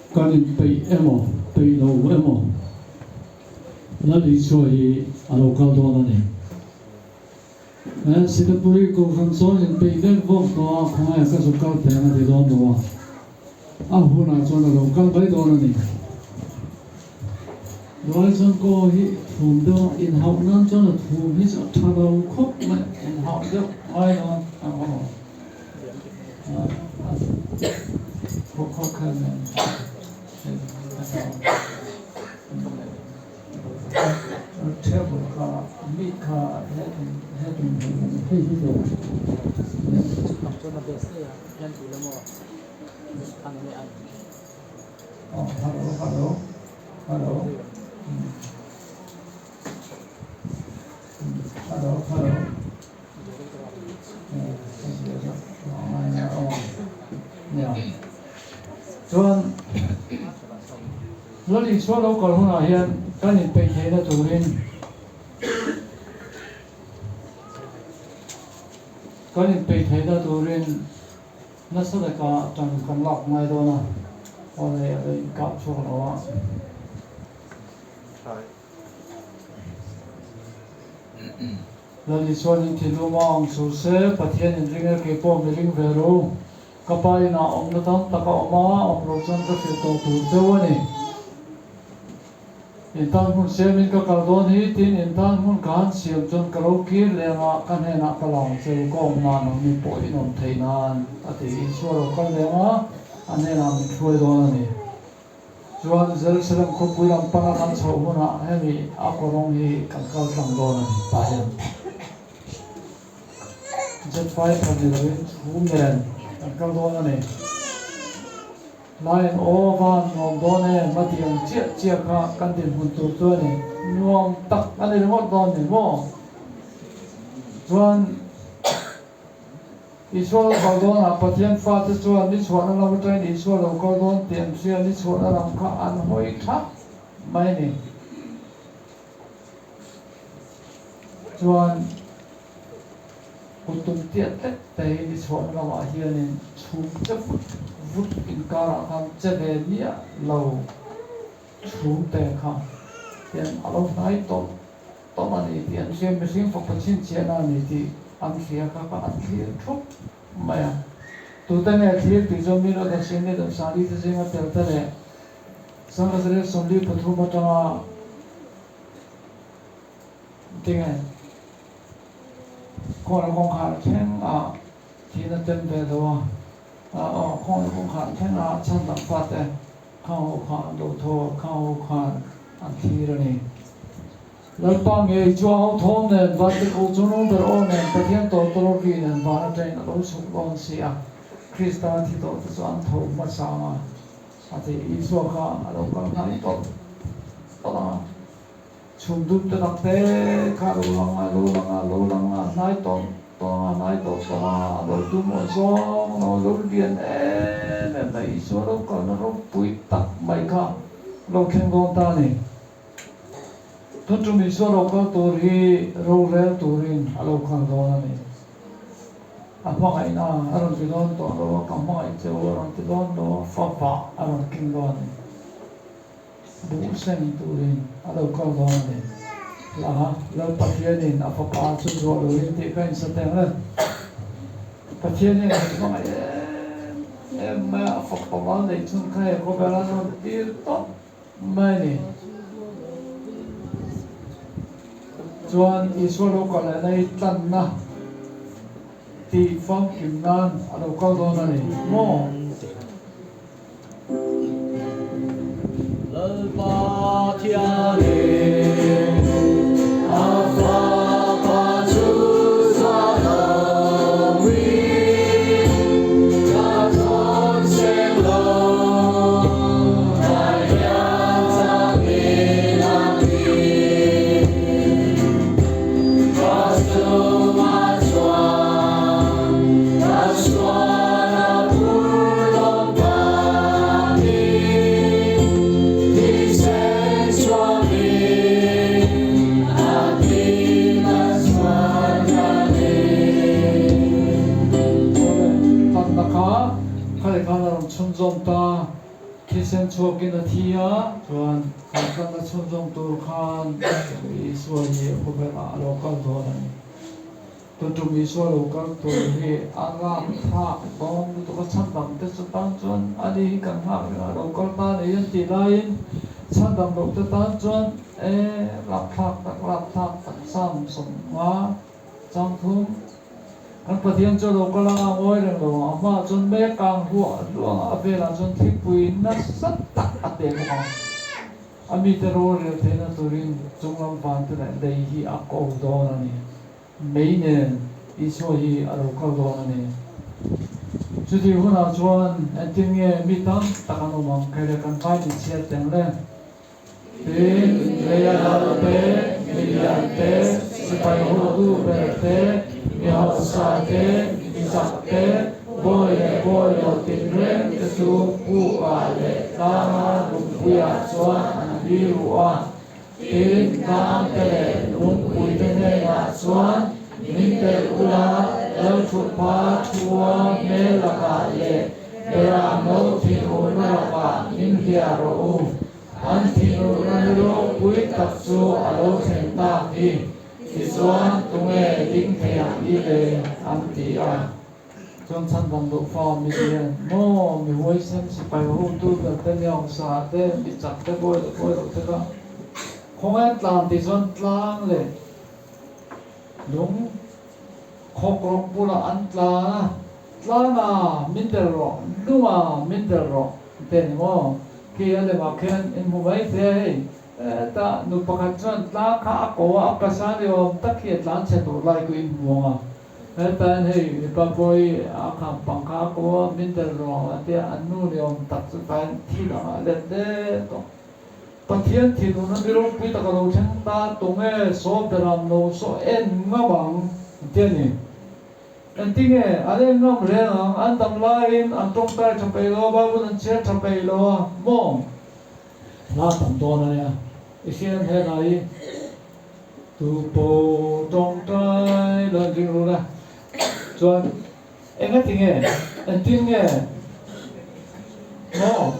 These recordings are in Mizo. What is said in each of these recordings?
Kan inpeih emaw, peih lo emaw, Lal Isua hi a lo kal dawn a ni. He Sitapuri Kohhran chuan inpeih vek vawk tawh a, khawngaih ka zuk kal teh ang a ti dawn lo a, a hunah chuan a lo kal mai dawn a ni. Ruai chuan kaw hi thum deuh a, inhauh nan chuan a thum hi chu a tha lo khawp mai, inhauh deuh ngai dawn ang aw. Chuan Lal Isua lo kal hunah hian kan inpeih theihna turin kan inpeih theihna turin nasa taka tan kan lak ngai dawn a, aw nei a lo inkah chhuak lo a. Lal Isuan in thinlung a ang sur se, Pathian in ring e kei pawh mi ring ve ru. Ka pa inah awmna tam tak a awm a, awm lo chuan ka hrilh tawh tur cheu a ni. In tan hmun siamin ka kal dawn hi tiin in tan hmun ka han siam chuan ka lo kir leng a, ka hnenah ka lang cheu ka awm nan ang mi pawh in awm theih nan a ti. Isua lo kal leng a, a hnenah min hruai dawn a ni. Chuan Jerusalem khawpui lam pana kan chhoh hunah hemi a kawrawng hi kan kal tlang dawn a ni tah hian jet fighter ni loin chhum nen kan kal dawn a ni. Line aw van nuam dawn em a tih ang chiah chiah kha kan dinhmun tur chu a ni. Nuam tak a ni ringawt dawn ni maw? Chuan. Isua lo kal dawnah Pathian fate chuan ni chhuahna lam atangin Isua lo kal dawn tih an hria, ni chhuahna lam kha an hawi thap mai a ni. Chuan kut tum tiat lek te hi ni chhuahna lamah hianin chhum che vut vut inkarah khan che ve miah lo chhum te kha hian a lo hnai tawlh Tawm a ni tih an hria, mihring fapa chhinchhiahna a ni tih an hria kha kha an thlir thup mai a. Tute nge thlir tih chuan mi rawt a siam leh dan Sali te zinga tel te leh Sanghazarel 43 atanga tinge kawngna kawngkhar thleng a thihna tem ve lo a, aw kawngna kawngkhar thleng a chhandam fate Khang ho khan do thaw khang ho khan an thlir a ni. Lalpa ngei chu a ho thawm nen, Vantirhkoh chu nung ber aw nen, Pathian tawltawlawr ri nen van atangin a lo chhuk dawn si a. Krista thi tawh te chu an tho hmasa ang a, a ti. Isua kha a lo kal hnai tawlh tawlh ang a. Chhum dum te tak te kha lo lang a, lo lang a, lo lang a, hnai tawlh tawlh ang a, hnai tawlh tawlh ang a, a lo dum aw zawng lo, lo lian em em mai, Isua lo kalna ropui tak mai kha lo thleng dawn ta a ni. Tun tum Isua lo kal tur hi rorel turin a lo kal dawn a ni. A hmangaihna a rawn ti dawn tawh lo a, ka hmangaih che u a rawn ti dawn lo a, fapa a rawn keng dawn a ni. Buh seng turin a lo kal dawn a ni. Hla, Lal Pathianin a fapa chu zuah loin tih ka insa teng reng. Pathianin a hmangaih em em mai a, a fapa mal neih chhun kha he khawvel a rawn tir tawp mai a ni. Chuan Isua lo kal lehna hi tlanna tih famkim nan a lo kal dawn a ni maw? Thisen chhuakin a thi a, chuan kan kalna chhunzawm tur khan Isua hi khawvelah a lo kal dawn a ni. Tutum Isua lo kal tur hi a lak thlak dawn lutuk a, chhandam te chu tan chuan ani hi kan nghak reng a, lo kal ta nei an tih laiin chhandam loh te tan chuan e lak thlak tak lak thlak tak sam 50 chang thum kan Pathian chu a lo kal anga a ngawi reng lo ang, a hmaah chuan mek kang hluah hluah ang a, a velah chuan thingpui nasa tak a teh bawk ang. A mite rorel theihna turin chunglam van te leh lei hi a ko dawn a ni. Mei nen Isua hi a lo kal dawn a ni. Chutih hunah chuan engtin nge mi tam tak an awm ang? Kei leh kan vai min chhiat teng le. Tin, leia lal te, mi lian te, sipai hotu ber te, mi hausa te, mi chak te, bawi leh bawi lo tinreng te chu pukah leh tlanga lungpuiah chuan an biru a. Tin, tlangte leh lungpuite hnenah chuan min telh ula, Lalthutpha thua hmel lakah leh Beram lo thinurna lakah min hliah rawh u. An thinurna ni ropui tak chu a lo thlen tak hi. Tichuan, tunge ding thei ang i le? an ti a. Chuan chhandam duh fa mi hian maw mi huaisen sipai hotu ber te mi hausa te mi chak te bawi leh bawi loh te kha khawngaih an tlan tih chuan tlang leh lung khawk rawk bulah an tlan a, tlang a min tel rawh lung a min tel rawh te ni maw khi a lemah khian in hmu mai thei a hei hetah nu pakhat chuan tlang kha a ko a a pasal ni awm tak hi a tlan chhe tur lai ku in hmu ang a. Hetain hei mipa pawi a kham pang kha a ko a, min tel ruang a tia an nu ni awm tak chu tain thi dangah a let det tawh. Pathian thinurna mi ropui tak a lo thleng ta, tunge saw beram lo saw en ngam ang an ti a ni. Engtinge an en ngam reng ang, an dam laiin an tawngtai tha peih lo a, Bible an chhiar tha peih lo a, maw? Hla tam dawn a nia, i hriat hnenah i. Tu pawh tawngtai lo ding rul a, chuan enga ti nge, engtin nge maw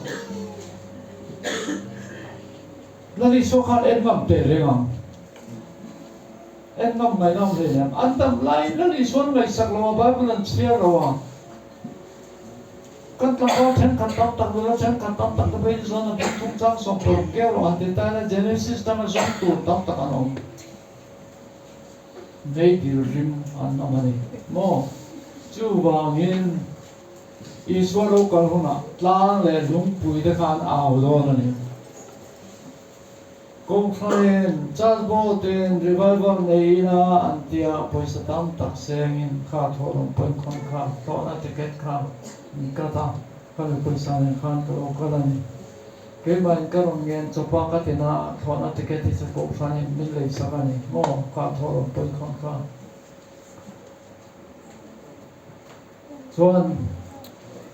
Lal Isua khan en ngam teh reng ang, en ngam ngaih ngam hle em, an dam laiin Lal Isuan ngaihsak lo a, Bible an chhiar lo a. Kan tlangval thenkhat tam tak nula thenkhat tam tak te pawhin zawn a hming chungchang 60 keu rawh han ti ta ila Genesis tanga zawng tur tam tak an awm. Meidil rim an awm a ni maw? Chuvangin Isua lo kal hunah tlang leh lungpui te kha an au dawn a ni. Kawngthlangin Church Board-in revival nei ila an tia pawisa tam tak sengin kha thawhlawm pawimkhawn kha hlawhna ticket kha min cut a, ka mi pawisa nen khan ka lo kal a ni. Keimahin ka rawn ngen chawp a, ka tina thlawhna ticket hi chu Kohhranin min leisak a ni maw kha thawhlawm pawimkhawn kha. Chuan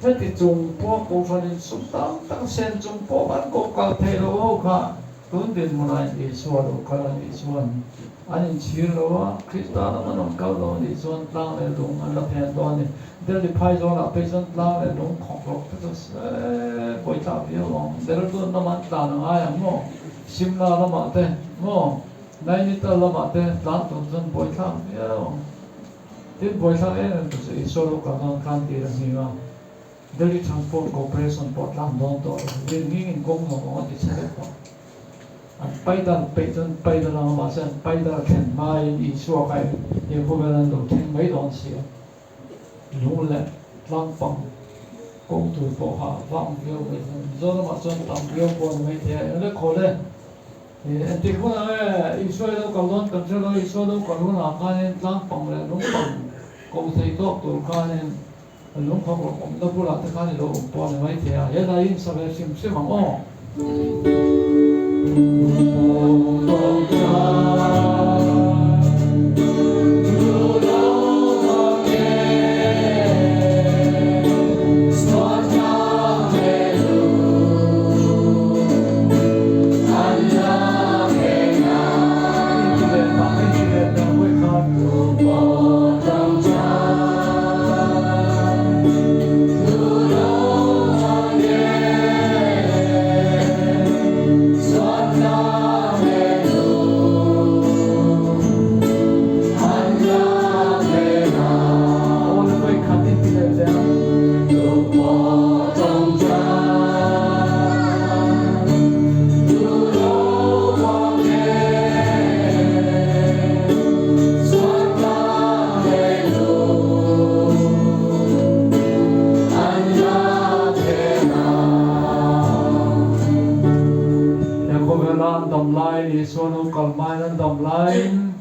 heti chung pawh Kohhran in sum tam tak sen chung pawh an koh kal theih loh ho kha tun dinhmunah in Isua lo kal a nih chuan an inchhir lo a, Krista lam an rawn kal lo a nih chuan tlang leh lung an la phen dawn a ni. Delhi phai zawlah phei chuan tlang leh lung khawk rawk te chu buaithlak viau ang. Dehradun lamah an tlan a ngai ang maw? Simla lamah te maw? Nainital lamah te tlan tur chuan buaithlak viau ang. Tin, buaithlak em em tu chu Isua lo kal dawn khan tir a hming a, Delhi Transport Corporation pawh tlang dawn tawh lo, rin ngingin kawng zawng awng a ti chhe vek tawh. An paidal peih chuan paidal ang a, mahse an paidal thlen hmain Isua kha he khawvel an lo thleng mai dawn si a, lung leh tlang pang kawng tur pawh kha vang viau mai chuan Mizoramah chuan tam viau pawh a ni maithei a, eng le khawl e. Engtik hunah nge Isua i lo kal dawn kan hre lo, Isua lo kal hunah khanin tlang pang leh lung pang ko thei tawk tur khanin lung khawk rawk awmna bulah te khan i lo awm pawh a ni maithei a, helai hi insa ve hrim hrim ang aw. laiin Isua lo kal hmain an dam laiin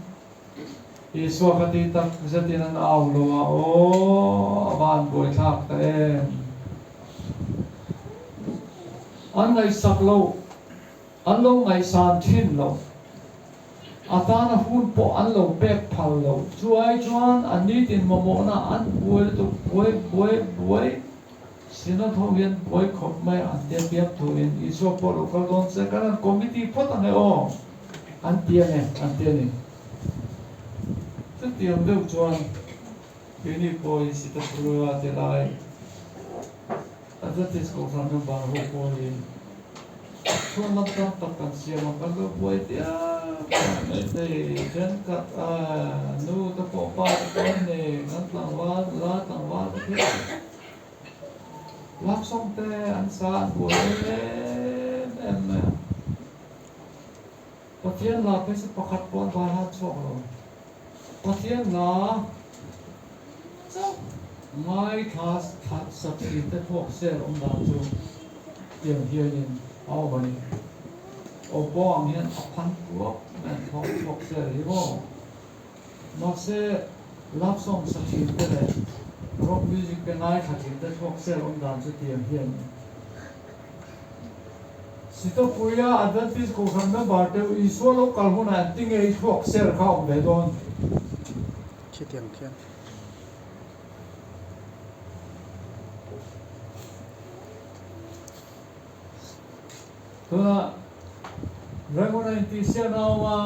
Isua kha ti tak zetin an au lo a, aw a van buaithlak ta em. An ngaihsak lo, an lo ngaihsan thin lo. A tana hun pawh an lo pek phal lo. Chuai chuan an nitin mamawhna an buai lutuk buai buai buai. Synod ho hian buai khawp mai an tia piang thuin Isua pawh lo kal dawn se kan han committee phawt ang e aw an ti ang e an ti a ni. Chutiang deuh chuan keini pawh hi Sitapura ti lai Adventist Kohhran member ho pawhin chhuanlam tam tak kan siam a, kan lo buai diam diam mai thei. Thenkhat nu te pawh pa te pawh an ni, kan tlangval nula tlangval te khi love song te an sa an buai em em mai a. Pathian la phei chu pakhat pawh an vai han chhuak lo. Pathian la chauh ngaithla sa thin te thawk sel awm dan chu tiang hianin a awm a ni. Aw pawh ang hian a phan puak mai an thawk chhuak sel hi maw. Mahse love song sa thin te leh rock music te ngaithla thin te thawk sel awm dan chu tiang hian. Sitapuia Adventist Kohhran member te Isua lo kal hunah an ti ngei thluak ser kha awm ve dawn. Khitiang khian. Tunah Rangoon a intihsiakna a awm a.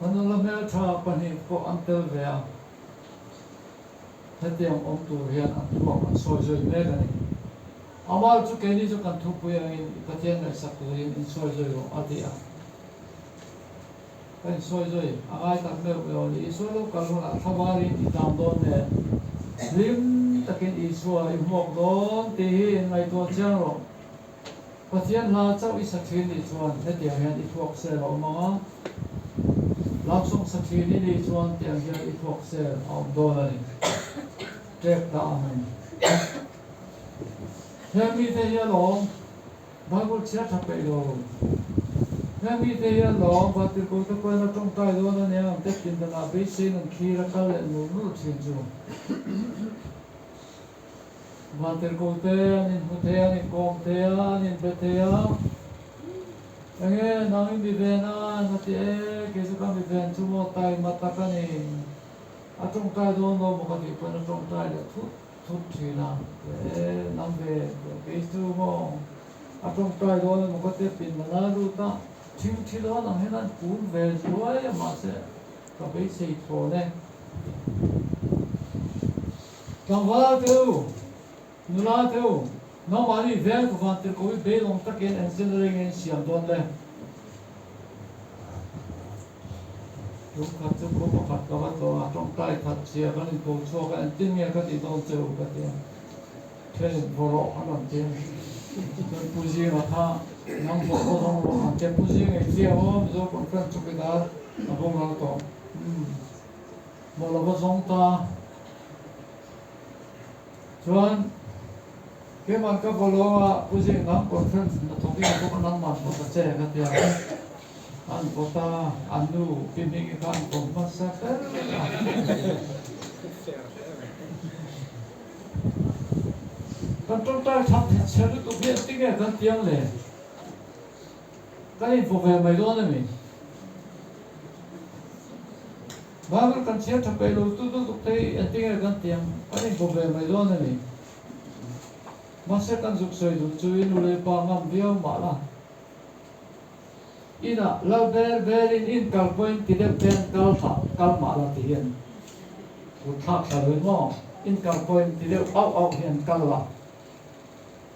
Kan nula hmeltha pahnih pawh an tel ve a. Hetiang awm tur hian an thluak an sawi zui mek a ni. Amal chu keini chu kan thupui angin i Pathian ngaihsak turin in sawi zui rawh a ti a. Ka in sawi zui a ngai tak meuh meuh a ni. Isua lo kal hunah thlavarin i tang dawn nen hlim takin Isua i hmuak dawn tih hi in ngaihtuah chiang rawh. Pathian hla chauh i sa thin nih chuan hetiang hian i thluak sel a awm ang a, Lamsawng sa thin i nih chuan tiang hian i thluak sel a awm dawn a ni. Ṭek ta ang. Heng mite hi alawm Bible chhiar ṭha peih lo. Heng mite hi alawm Vantirhkohte pawhin a ṭawngṭai dawn a nia ang te pindanah beiseiin an thlir a kal leh nul nul ṭhin chu. Vantirhkohte an inhmu thei a, an inkawm thei a, an inbe thei a. Enge nang i mi ven a? Na ti e, kei chu ka mi ven chu maw taima tak a ni. A tawngtai dawn lo maw ka tih pawhin a tawngtai leh thut thut thin a. E, nang ve kei chu maw a tawngtai dawn emaw ka tia pin a la lut a, thingthi dawn ang hian an kun ve zuai a mahse ka beisei thawn e. Tlangval te u, nula te u, nangmahni veng ka van tirhkoh hi beidawng takin engineering in siam dawn le. Lungkhat chu khaw pakhat ka va tlawh a, tawngtai khat chhia kan inko chhuak a, engtin nge ka tih dawn che u ka ti a, then vaw rawh a rawn ti a, chuan Pu Zinga kha nang vawh vaw zawng rawh ang che, Pu Zinga i chiang aw, Mizo conference chawkidar a boral tawh. Maw lo va zawng ta. Chuan keimah ka vaw lo a, Pu Zing nang conference na thawk in a bawk a nangmah vaw ta che ka ti a. An vaw ta, an nu Pi Hmingi kha an kawm hmasa ber a. Kan tawngtai that chhe lutuk hi engtinge kan tiang le? Kan invaw ve mai dawn a mi? Bible kan chhiar tha peih lo tu lutuk te hi engtinge kan ti ang? Kan invaw ve mai dawn a mi? Mahse kan zuk sawi duh chu i nu leh pa ngam viau mah la. Inah lal ber berin in kal pawhin ti deuh te an kal thlah kal mah la ti hian kut thlak thla lo in maw? In kal pawhin ti deuh auh auh hian kal la.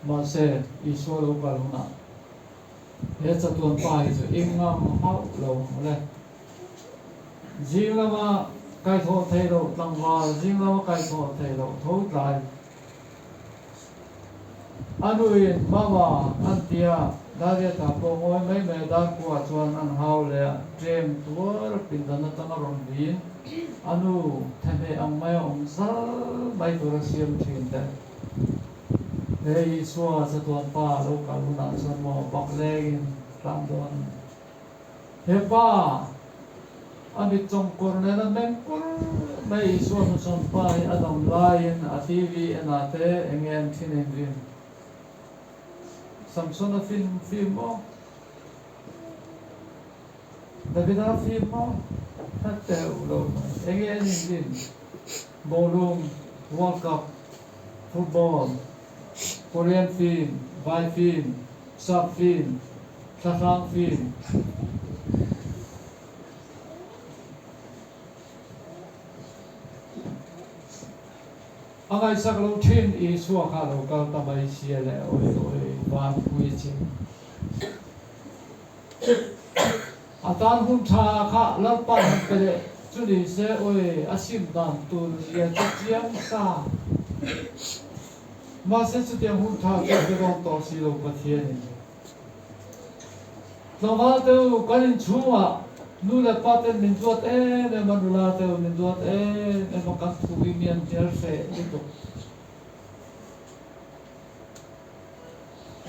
Mahse Isua lo kal hunah He chatuan pa hi chu ing ngam hauh lo ang le. Zing lama kaihthawh theih loh tlangval, zing lama kaihthawh theih loh tho tlai. A nuin Mama an tia, Dariata pawh ngawi mai mai a darkua chuan an hau leh a, ṭem tuar pindan atanga rawn vin a nu thehmeh ang mai a awm zal mai tur a siam ṭhin te. He Isua chatuan pa lo kal hunah chuan maw bak lengin tlan dawn a ni. He pa a mit chawngkawr nena meng kur mai Isua hnuchhawn pa hi a dam laiin a TV enah te enge an thin in rin? Samsona film film maw? Davida film maw? Hre teuh lo mai. Enge an in rin? Ballroom, World Cup, Football, Korean film, Vai film, Sap film, Thlahrang film. A ngaihsak lo thin Isua kha lo kal ta mai sia le oi oi van pui chin. A tan hun tha kha Lalpa han pe leh chu ni se oi a sim dan tur zia chu chiang sa. Mahse chutiang hun tha chu pe dawn tawh si lo Pathianin. Tlangval te u, kan inchhungah nu leh pa ten min duat em em a, nula te u min duat em em a, kan thu hi mi an hnial hreh lutuk.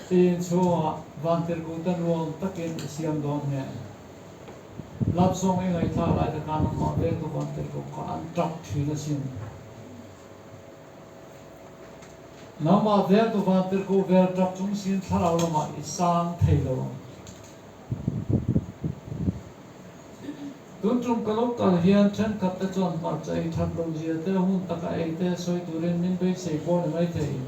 I inchhungah vantirhkuh te nuam takin i siam dawn nge? Love song i ngaihthlak lai te khan amah vengtu vantirhkuh kha an tap thin asin. Nangmah vengtu vantirhkuh vel tap chung sin thlarau lamah i sang thei lo ang. Tun tum ka lo kal hian thenkhat te chuan hmarcha ei that lo zia te, hun taka ei te sawi turin min beisei pawh ni maithei.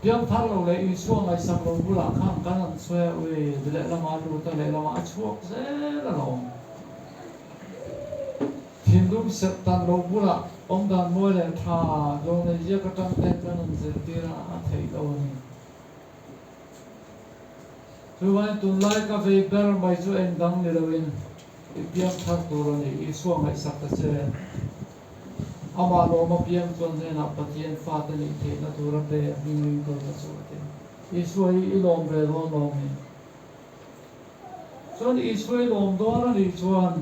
Piangthar lo leh Isua ngaihsak lo bulah khan kan an sawi a, ui, lehlamah a lut a, lehlamah a chhuak zel alawm. Thinlung serh tan lo bulah awmdan mawi leh tha dawn nei ziak atang ten kan rawn zirtir a, a theih lo a ni. Chuvangin tunlai ka vei ber mai chu eng dang ni loin i piang thar tur a ni, Isua ngaihsak ta che. Amah lawm a piang chuan hnenah Pathian fate nih theihna tur a pe a hming ring ko ta chu a ti. Isua hi i lawm ve dawn lo mi? Chuan Isua i lawm dawn a nih chuan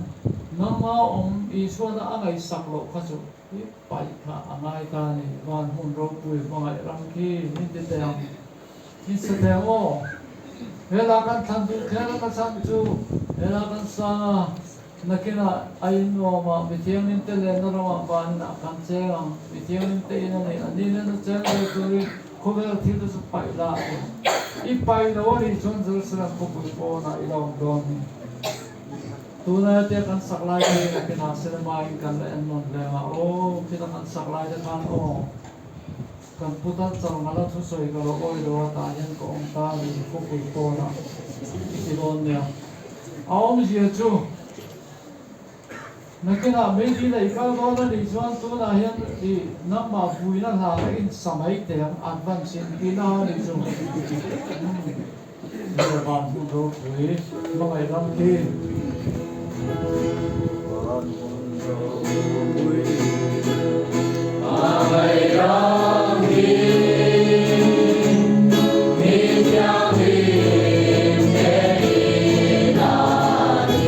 nangma awm Isuana a ngaihsak loh kha chu i paih kha a ngai ta a ni. Van hmun ropui hmangaih ram khi min ti teh ang. Min sa teh ang aw. Hela kan thlan duh kher a ka chhan chu hela kan sang a, nakinah a innuam a, mithianghlim te lenna ramah vaninah kan cheng ang. Mithianghlim te in a ni. A ni lena cheng ve turin Khawvel thil te chu paih la a ti. I paih lo a nih chuan Jerusalem khawpui pawnah i la awm dawn ni. Tuna hetia kan sak lai te hi nakinah cinema in kan la en nawn reng a, aw khita kan sak lai te khan aw kan pu tal char ngal a thusawi ka lo awi lo a tah hian ka awm ta a ni khawpui pawnah i ti dawn nia. A awmzia chu. Nakinah meidil a i kal dawn a nih chuan tunah hian i nangmah vuina hla kha in sa mai teh ang, advance in ti na a nih chu. Nge van hmun ropui hmangaih ram khi. Van hmun ropui hmangaih ram khi. Mi thianghlim te in a ni.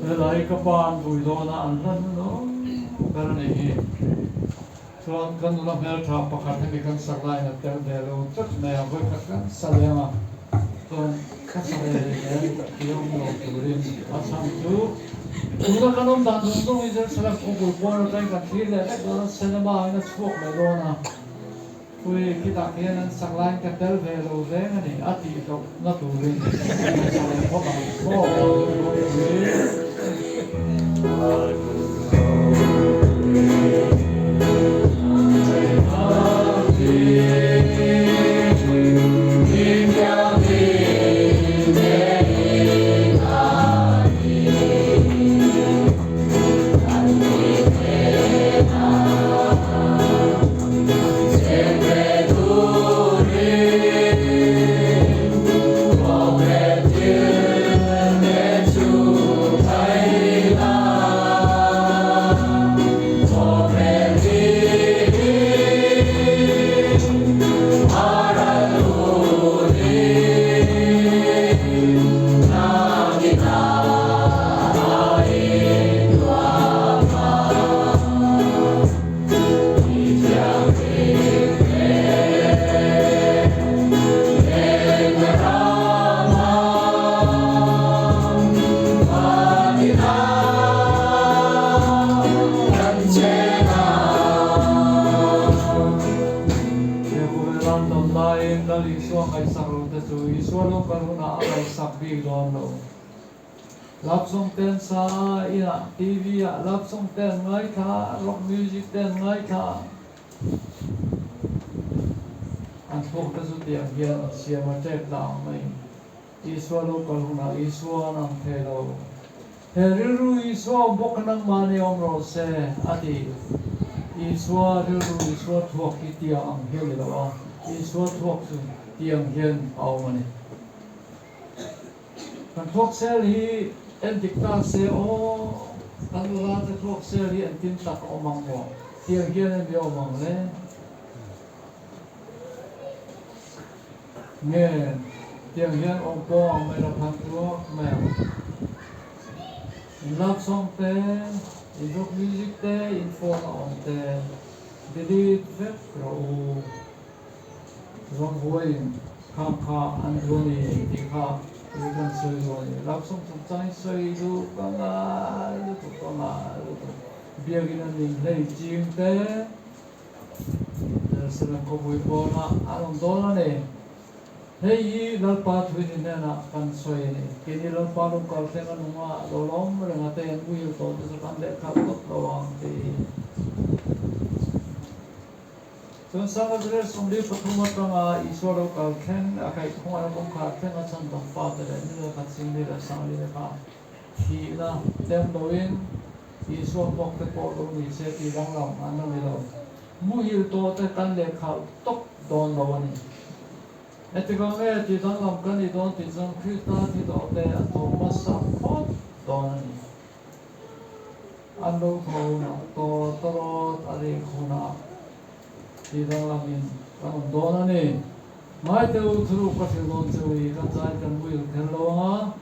Helai ka pa an vui dawn a, an hla hnunawm ber a nih hi. Chuan ka nula hmeltha pakhat hemi kan sak laiin a tel ve lo tlat mai a, vawikhat kan sa leng a, chuan ka sa ve hlei nen ti awm lo turin a chhan chu tuna kan awm dan zawng zawng hi Jerusalem khawpui pawn atangin kan thlir leh vek dawn a, cinema in a chhuak mai dawn a. Pui, khitah khian an sak laiin ka tel ve lo reng a ni, a tih loh na turin kan sa leh phawt ang maw? Khawvelan dam laiin Lal Isua ngaihsak lo te chu Isua lo kal hunah a ngaihsak bik dawn lo. Love song te an sa a, inah TV ah love song te an ngaithla a, rock music te an ngaithla a. An thluak te chu tiang hian an siam a ṭek ta ang mai. Isua lo kal hunah Isua an ang thei lo. He rilru Isua awm bawk kha nangmahni awm rawh se, a ti. Isua rilru Isua thluak hi tiang ang hian ni lo a, Isua thluak chu tiang hian a awm a ni. Kan thluak sel hi en dik ta se aw, kan nula te thluak sel hi engtin tak a awm ang maw? Tiang hian em i awm ang le? Nge tiang hian awm pawh ang mai la phan tuak mai ang. In love song te, in rock music te, in phone a awm te delete vek rawh u. Ramhuaiin khang kha an duh a ni tih kha i kan sawi duh a ni. Love song chungchang i sawi duh ka ngai lutuk ka ngai lutuk. Biakin a ning hlei ching te Jerusalem khawpui pawnah an awm dawn a ni. Hei hi Lalpa thuini hnenah kan sawi a ni. Keini Lalpa lo kal thleng a nung a, lo la awm reng a te an muhil tawh te chu kan lehkha tawp lo ang tih hi. Chuan Sanhedrin 43 atanga Isua lo kal thleng, a kaih khawng a kawngkhar thleng a chhan dang fate leh ni leh khat sing ni leh sang li leh kha thihna tem loin Isua hmuak te pawh lo ni se tih danglam an la ni lo. Muhil tawh te kan lehkhalh tawp dawn lo a ni. Engtikah nge tih danglam kan nih dawn tih chuan Krista thi tawh te an tho hmasa phawt dawn a ni. An lo tho hunah tawtawrawt a rik hunah tih danglamin kan awm dawn a ni. Ngaite u, thuruk ka hrilh dawn che u i, kan zain kan muil kher lo ang a,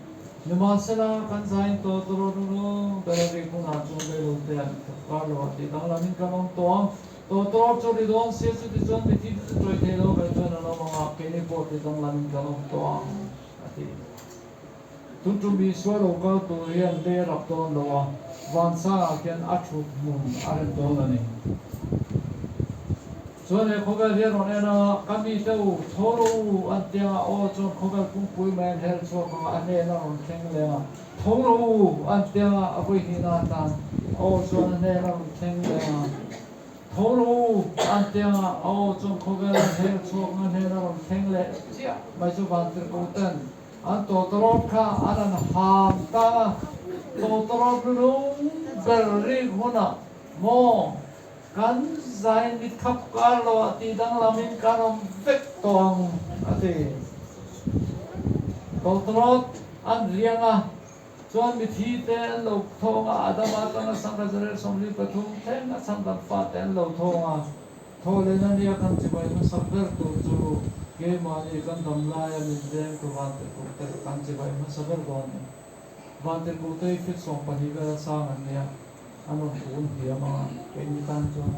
nimahsela kan zain tawtawrawt ru ber a rik hunah chuan reilo te an thawk kar lo a tih danglamin kan awm tawh ang. Tawtawrawt chu ri dawn sia, chutichuan mithi te chu chawi thei lo kai chuan an awm ang a, keini pawh tih danglamin kan awm tawh ang, a ti. Tun tum Isua lo kal tur hian lei a rap dawn lo a, vansangah khian a thut hmun a rem dawn a ni. Chuan he khawvel hian rawn en a, Ka mite u, tho rawh u, an ti ang a, aw chuan khawvel pumpui mai an her chhuak ang a, a hnen a rawn thleng leng a, Tho rawh u, an ti ang a, a vawi hnihna atan, aw chuan a hnen a rawn thleng leng a, Tho rawh u, an ti ang a, aw chuan khawvel an her chhuak ang a, hnen a rawn thleng leh chiah mai chu vantirhkoh ten An tawtawrawt kha an han ham ta a, tawtawrawt lung ber rik hunah maw kan zai mit khap kar lo ah tih danglamin kan awm vek tawh ang a ti. Tawtawrawt an riang a, chuan mithi te an lo thawng a, Adama atanga Sangha 43 thleng a chhandam fate an lo thawng a. Thawhlen a nia kan chibai hmasak ber tur chu keimahni kan dam laia min veng tu Vantirhkoh te kan chibai hmasa ber dawn a ni. Vantirhkoh te hi feet 12 vel a sang an nia, an rawn kun hniam ang a, keini tan chuan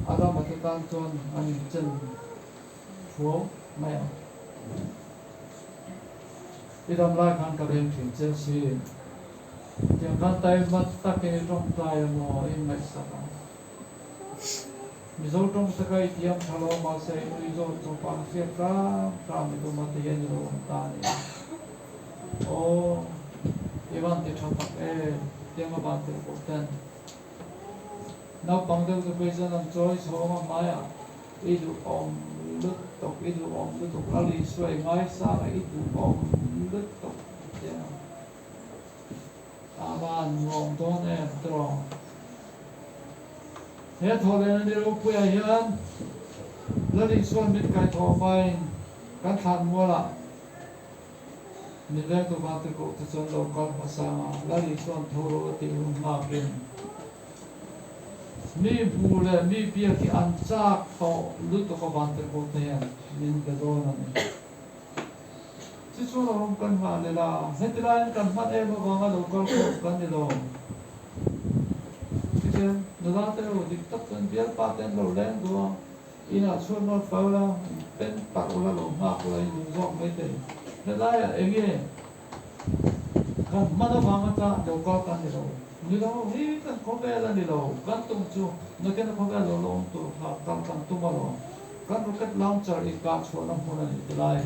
Adama te tan chuan an inchen thuau mai ang. I dam lai khan ka veng thin che si, tiang khan taima takin i tawngtai a maw i inngaihsak ang. Mizo tawng te kha i thiam tha lo mahse i nui zawt chu pa hriat hram hram i tum a ti hian i lo awm ta a ni. Aw, i van ti tha tak e, tiang a van tirh pawh ten. Naupang deuh te phei chuan an chawi chhawng a hmaiah i duhawm lutuk, i duhawm lutuk, Lal Isua i ngaisang a i duhawm lutuk tiang a. A van nuam dawn em tiraw? He thawhlehna ni ropuiah hian Lal Isua'n min kaihthawh hmain kan thlan mualah min vengtu vantirhkoh te chuan lo kal hmasa ang a, Lal Isua'n tho rawh a tih hun nghakin mi hmu leh mi biak hi an chak tawh lutuk a vantirhkoh te hian min be dawn a ni. Chu chu lo awm kan nghah leh la, heti laiin kan hman em avanga lo kal khawm kan ni lo. Tichuan, nula te u, dik tak chuan bialpa te an lo leng duh a, inah chhuat nawt fai ula, in pen tarh ula lo nghak ula in duh zawk mai thei. Helaiah eng nge kan hman avanga ta lo kal kan ni lo. Ni lo, hi kan khawvel a ni lo, kan tum chu nakin a khawvel lo la awm tur kha kal kan tum alawm. Kan rocket launcher i kah chhuahna hmun a nih ti lai.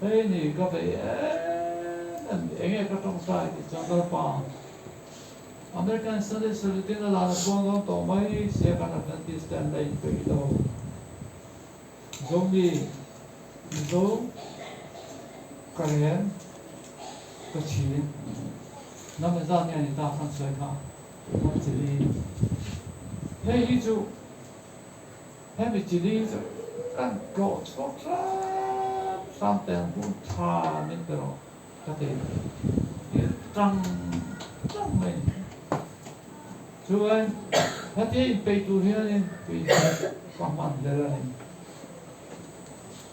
Hei ni ka vei em em eng nge ka tawngtai tih chuan Lalpa American Sunday Salutin a lana chuang dawn tawh mai sia kan Adventist te an la inpeih lo. Zomi Mizo Karen Kachin hnam engzat nge a ni ta khan sawi kha. Hnam chili Hei hi chu hemi chili chu kan tlawh chhuak hram hram teh ang hun tha min pe rawh ka ti i tang tang mai a ni. Chuan hetia inpeih tur hianin tui hi ka hman ber a ni.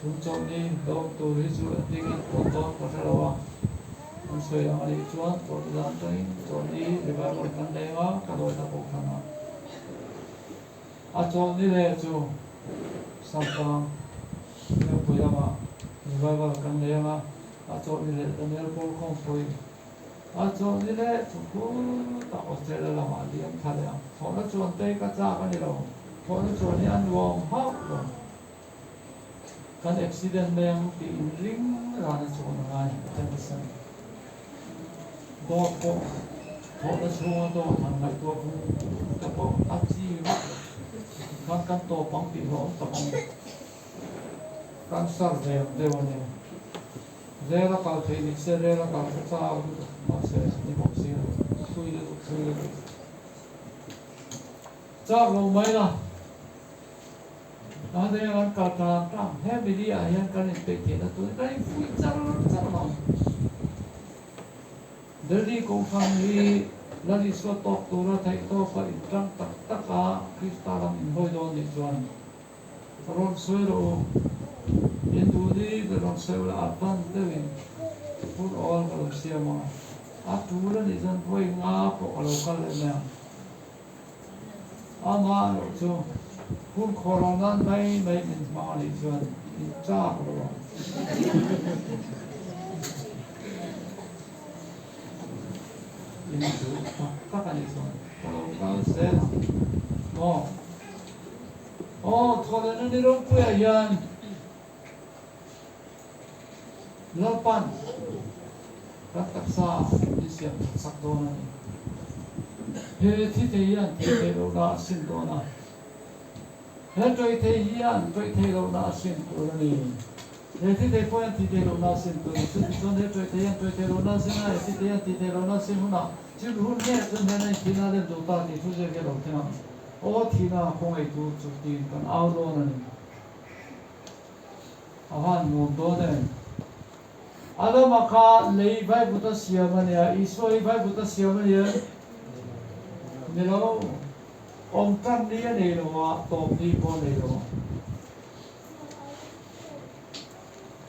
Tun chawlhni dawm tur hi chu engtin nge an puan dawn ka hre lo a, an sawi ang anih chuan chawlhni dan atangin chawlhni revival kan leng a, ka dawi ta pawh khan a. A chawlhni leh chu Samtang Neupui lamah revival kan leng a, a chawlhni leh Daniel Paul Khawmpui, a chawlhni leh chu khutah Australia lamah liam thla leh ang. Thlawhna chuan tei ka chak a ni lo, thlawhna chuan hi a nuam hauh lo. Kan accident mai ang tih in ring ran a chuan a ngai a ṭhen nasa. Dawt pawh thawhna chhunga dawt han ngaihtuah vung te pawh a chi vak lo. Khan kan tawp ang tih hlawh awm tak a ni. Kan sar ve ang deuh a ni. Rel a kal theih ni se rel a kal tha chau lutuk mahse ni bawk si lo. Thui lutuk thui lutuk. Chak lo mai la. Mahse an kal tlang tlang he media ah hian kan inpeih theihna tur kan infuih char char lo. Delhi Kohhran hi Lal Isua tawk tura theih tawka intang tak tak a Krista lam inhawi dawn nih chuan rawn sawi rawh u. In duh ni ber rawn sawi ula advance deuhin hun awl ka lo siam a, a tul anih chuan vawi nga pawh ka lo kal leh mai ang. Amah erawh chu hun khawh lo nan mai mai min hmang a nih chuan in chak lo ang. In duh tak tak a nih chuan ka lo kal zel ang maw? Aw, thawhlehna ni ropuiah hian Lalpan kan taksa min siam that sak dawn a ni. He thi thei hian thi theih lohna a sim dawn a, he tawih thei hian tawih theih lohna a sim tur a ni. He thi thei pawh hian thi theih lohna a sim tur a ni. Chutichuan he tawih thei hian tawih theih lohna a sim a, he thi thei hian thi theih lohna a sim hunah chil hun nge chuan hian a inthihna a lem duh ta tih thu ziak hi a lo thleng ang. Aw thihna khawngaihtu chu tiin kan au dawn a ni. A van nuam dawn em? Adama kha lei Vaibuta siam a nia, Isua hi Vaibuta siam a ni em? Ni lo. Awm tan ni a nei lo a, tawp ni pawh a nei lo a.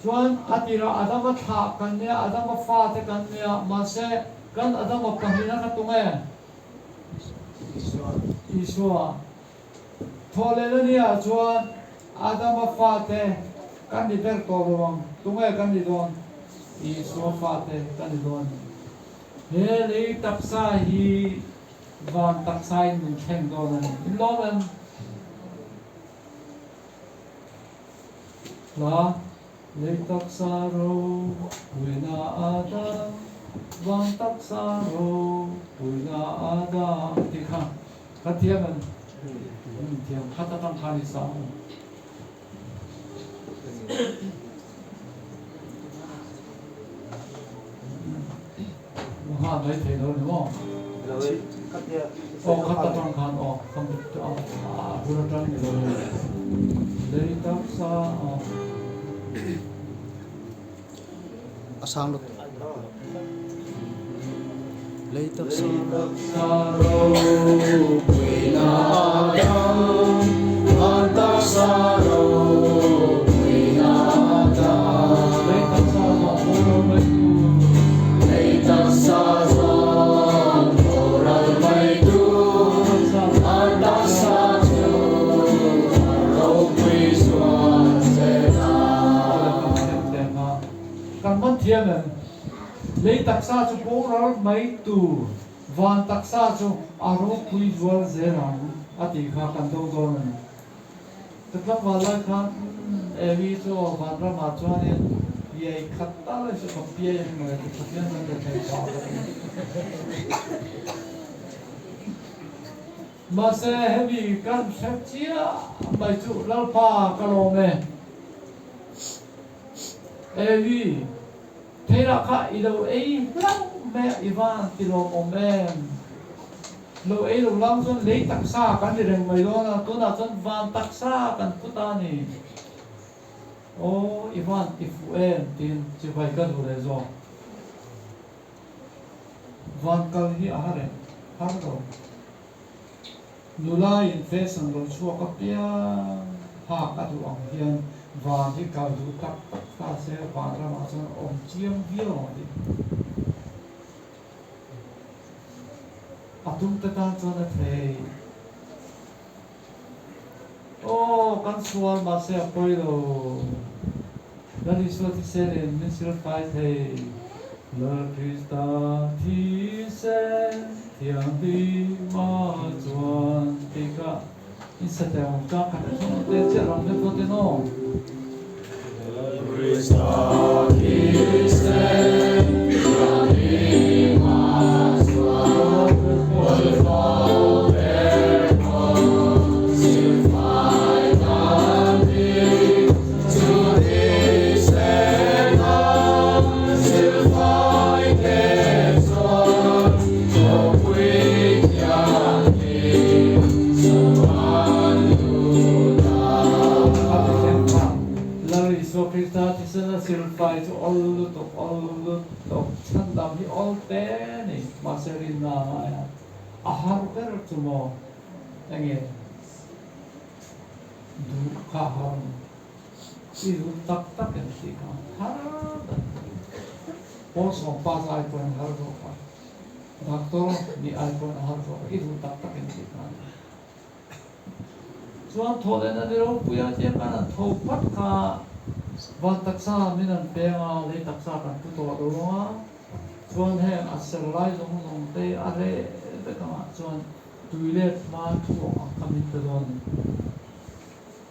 Chuan a tirah Adama thlah kan nia, Adama fate kan nia, mahse kan Adama pahnihna kha tunge? Isua. Thawhlehna niah chuan Adama fate kan ni ber tawh lo ang. Tunge kan ni dawn? Isua fate kan ni dawn a ni. He lei taksa hi Van taksain min thleng dawn a ni. In lawm em? Hla, Lei taksa ropuina a dam, van taksa ropuina a dam tih kha ka thiam em? Min thiam khat atang khan i sa ang. Nghah mai thei lo ni maw? Aw khat atang khan aw computer a bul atang ni lo lei taksa aw. A sang lut. Lei taksa ropuina a dam, van taksa ropuina a dam. Lei taksa zawng boral mai tur. Lei taksa zawng boral mai tur. Van taksa chu a ropui zual zel a. Kan man thiam em? Lei taksa chu boral mai tur, van taksa chu a ropui zual zel ang a tih kha kan do dawn a ni. Ka tlangval lai khan umm Evi chu aw vanramah chuanin piai khat tal hi chu ka piai ang mawle ti Pathian kan be thei phah ka ti. Mahse hemi kan hre chiah mai chu Lalpa ka lawm e. Evi. Theirah kha i lo ei hlauh mai a, i van ti lawmawm em? Lo ei lo lam chuan lei taksa kan ri reng mai dawn a, tunah chuan van taksa kan put a ni. Aw, i van ti fuh em? tiin chibai ka duh leh zawk. Van kal hi a har em? Har lo. Nula in fashion lo chhuak apiang hak a duh ang hian van hi kal duh tak tak ta se van ramah chuan a awm chiang viau ang tih a tum te tan chuan a thei. Aw kan sual mahse a pawi lo. Lal Isua thisen in min silfai thei. Lal Krista thisen thianghlim a chuan tih kha in sa teh ang tang khat ah chuan te chiah ram hlep dawn ten aw. Lal Krista thisen thianghlim a chuan Hawlfo ber pawh silfai dan hi chu thisen a silfai te chuan khawpui thianghlim chuan lut a. A ti thleng kha Lal Isua Krista thisen a silfai chu awl lutuk awl lutuk chhandam hi awl te ni mahse rinna a ngai a a har ber chu maw enge duh kha a har ni i duh tak tak em tih kha har ber pawl sawm pass ai pawhin a har zawk a doctor nih ai pawhin a har zawk a i duh tak tak em tih kha a ni. Chuan thawhlehna ni ropuia tia kan han tho phat kha van taksa min han peng a, lei taksa kan pu tawh lo a, chuan heng a ser lai zawng zawng te a reh vek ang ah chuan tuilet hma thuak ang kha min pe dawn a ni.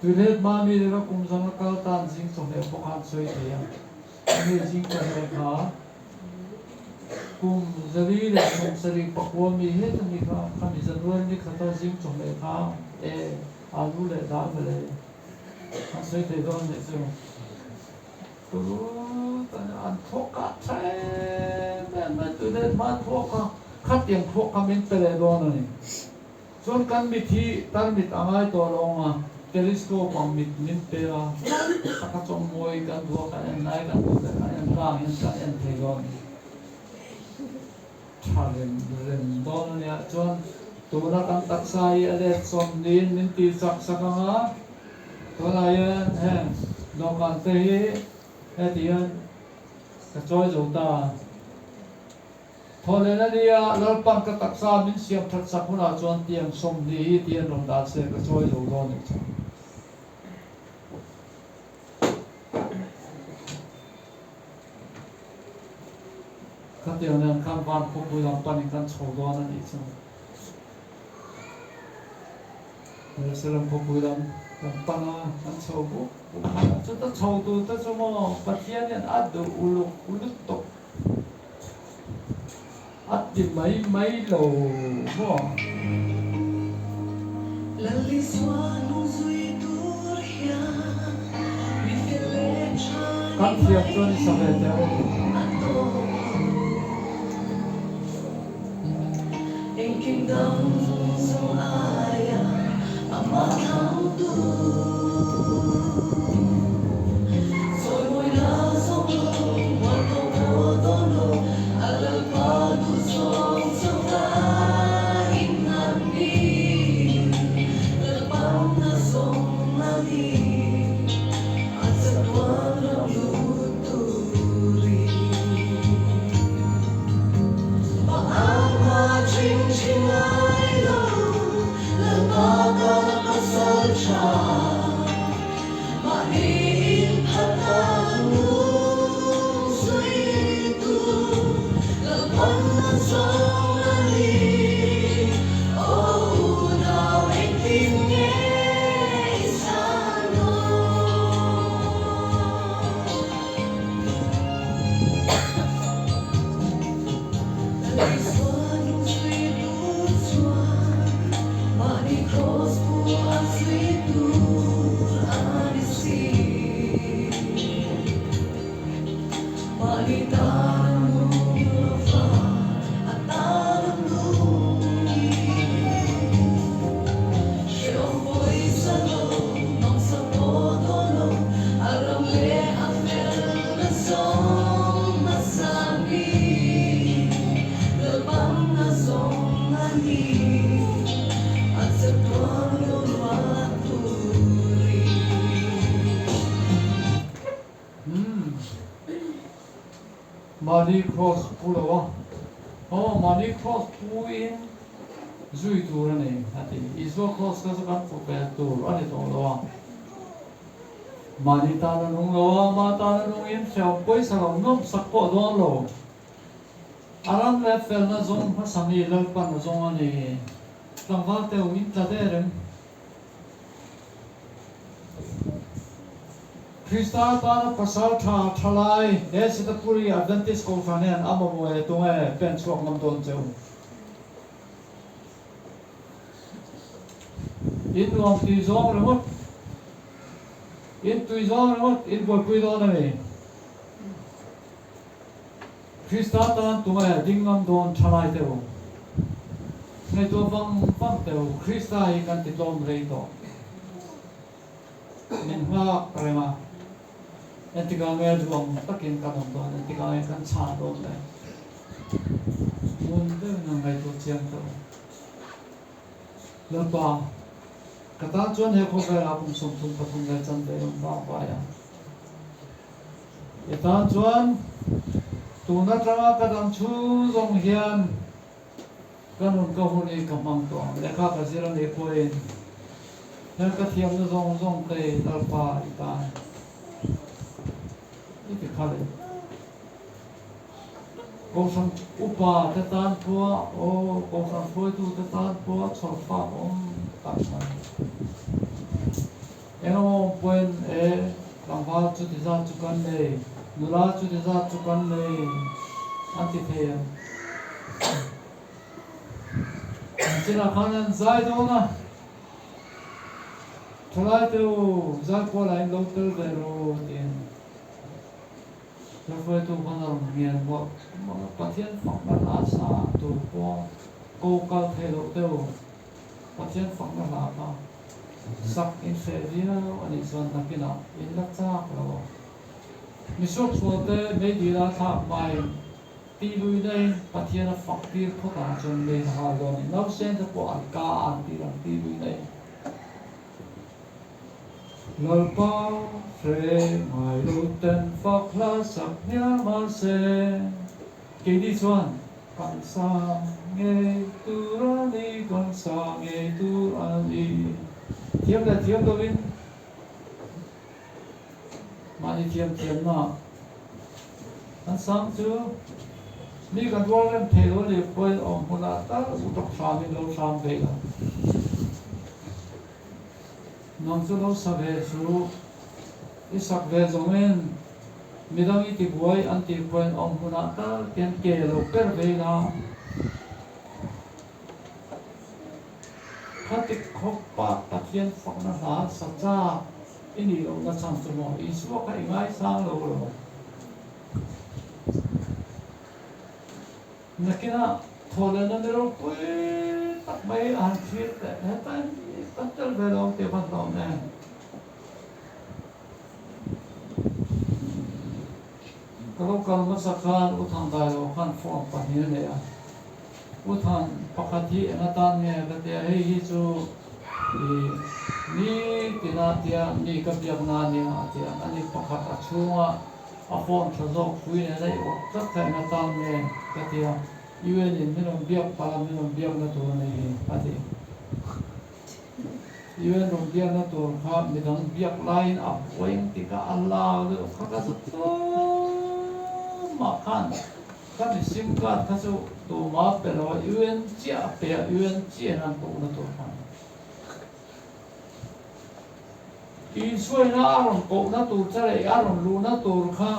Tuilet hma mi leh kum zanga kal tan zing chawhmeh pawh khan sawi thei a, ani zing chawhmeh kha Kum 470 mi het a ni kha, khami January ni khata zing chawhmeh kha e alu leh dal mawle an sawi thei dawn anih chu. Tut an thawk a tha em em mai tui leh hma thawk a, khatiang thawk kha min pe leh dawn a ni. Chuan kan mit hi tarmit a ngai tawh lo ang a, telescope ang mit min pe a, hlauh taka chawmmawi kan duh a, kan en lai kan duh leh kan en tlang hian kan en thei dawn a ni. Tha rem rem dawn a nia. Chuan tuna kan taksa hi a let sawm niin min tih chak sak ang a, tunah hian heng dawhkan te hi heti hian ka chawi zo ta a. Thawhlen a nia, Lalpan ka taksa min siam that sak hunah chuan tiang 20 hi ti an rawn dan se ka chawi zo dawn nih chuan. Khatiang nen khan van khawpui lam panin kan chho dawn a nih chuan. Jerusalem khawpui lam kan pan a, kan chho buk buk mai a. Chuta chho tur te chu maw Pathianin a duh uluk lutuk a ti mai mai lo maw? Kan thiam chuan i sa ve teh u. Umm Mahni cross pu lo a, aw mahni cross pu in zui tur a ni a ti. Isua cross kha chu kan pu ve tur a ni tawh lo a. Mahni tan a nung lo a, mah tan a nung in hreawm pawisa lo nawm sak pawh dawn lo. A ram leh felna zawng hmasa mi Lalpan a zawng a ni. Tlangval teu in tla der em? Krista tana pasal tha thalai he Sitapuri Adventist Kohhran hian a mamawh e tunge pen chhuak ngam dawn che u? In nuam tui zawng ringawt, in tui zawng ringawt in buaipui dawn a ni. Krista tan tunge ding ngam dawn thalai teh u? Ngaihtuah vang vang teh u, Krista hi kan ti tlawm rei tawh. Min nghak reng a, entikah nge duang takin kan awm dawn, entikah nge kan chhah dawn le? Ngun deuhin an ngaihtuah chiang teh u. Lalpa, ka tan chuan he khawvelah kum 33 leh chanve awm vang vai ang. I tan chuan tun atanga ka dam chhung zawng hian ka nun ka hun hi ka hmang tawh ang. Lehkha ka zir a nih pawhin heng ka thiamna zawng zawng te Lalpa i tan i ti kha leh. Kohhran upa te tan pawha aw kohhran hruaitu te tan pawha chhawrfak awm tak mai. Engemaw pawhin e, tlangval chuti zat chu kan nei, nula chuti zat chu kan nei an ti thei em? An chinah khan an zai dawn a, Thalai te u, zai kualah in lo tel ve ru tiin hruaitu khan a rawn ngen mawlh mawlh a, Pathian fakna hla sa tur pawh ko kal thei loh te u, Pathian fakna hla kha sak in hreh viau a nih chuan nakinah in la chak lo ang. Misuak sualte meidila thlak hmain tih luihna in Pathian a fak tir phawt ang chuan mei a hal dawn a ni. Nausen te pawh an ka a an tir ang tih luihna in. Lalpa hre ngai lo ten fak hla sak hnial mahse keini chuan Kan sa ngei tur a ni, kan sa ngei tur a ni. Thiam leh thiam lovin mahni thiam thiamna kan sang chu mi kan rual rem thei lo leh pawhin awm hmunah tal u tawk hramin lo hram ve la. Nang chu lo sa ve suh. I sak ve zawngin midang i tibuai an tih pawhin awm hmunah tal hian ke lo per ve ila. Khatik khawpa Pathian fakna hla sa chak i nih lohna chhan chu maw Isua kha i ngaisang lo lo. Nakinah thawhlehna ni ropui tak mai a han thlir teh hetain kan tel ve lo ang tih a van hlawm em? Ka lo kal hmasa khan U Thangdailo khan phone pahnih a nei a, U Than pakhat hi eng atan nge ka ti a, hei hi chu i nitina tia mi ka biakna a nia a ti a, ani pakhat a chhunga a phone tha zawk pui nen a i awk tlat kha eng atan nge ka ti a, UN in min rawn biak palh a, min rawn biakna tur a nei hi a ti. UN rawn biakna tur kha midang biak laiin a buai ang tih kha a lau deuh kha ka zu tumah khan kha mi sim card kha chu tumah pe lo a UN chiah a pe a UN chiah in an kohna tur kha Isuaina a rawn kohna tur che leh a rawn luhna tur kha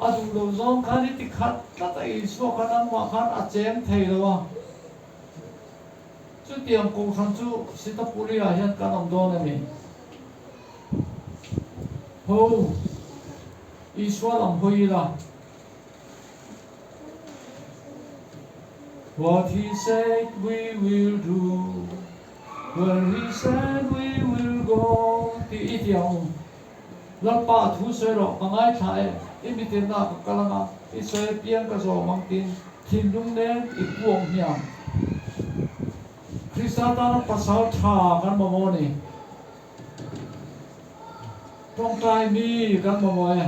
a duh loh zawng khan i ti khat tlat a Isua kha nangmah khan a cheng thei lo a. Chutiang kohhran chu Sitapuri-ah hian kan awm dawn a ni. Ho, Isua lam hawi ila. What he said we will do, where he said we will go tih i ti ang u. Lalpa a thu sawi rawh, ka ngaithla e, i mitirna ah ka kal ang a, i sawi apiang ka zawm ang tiin thinlung nen i puang hmiang. Krista tana pasal tha kan mamawh a ni. Tawngtai mi kan mamawh e.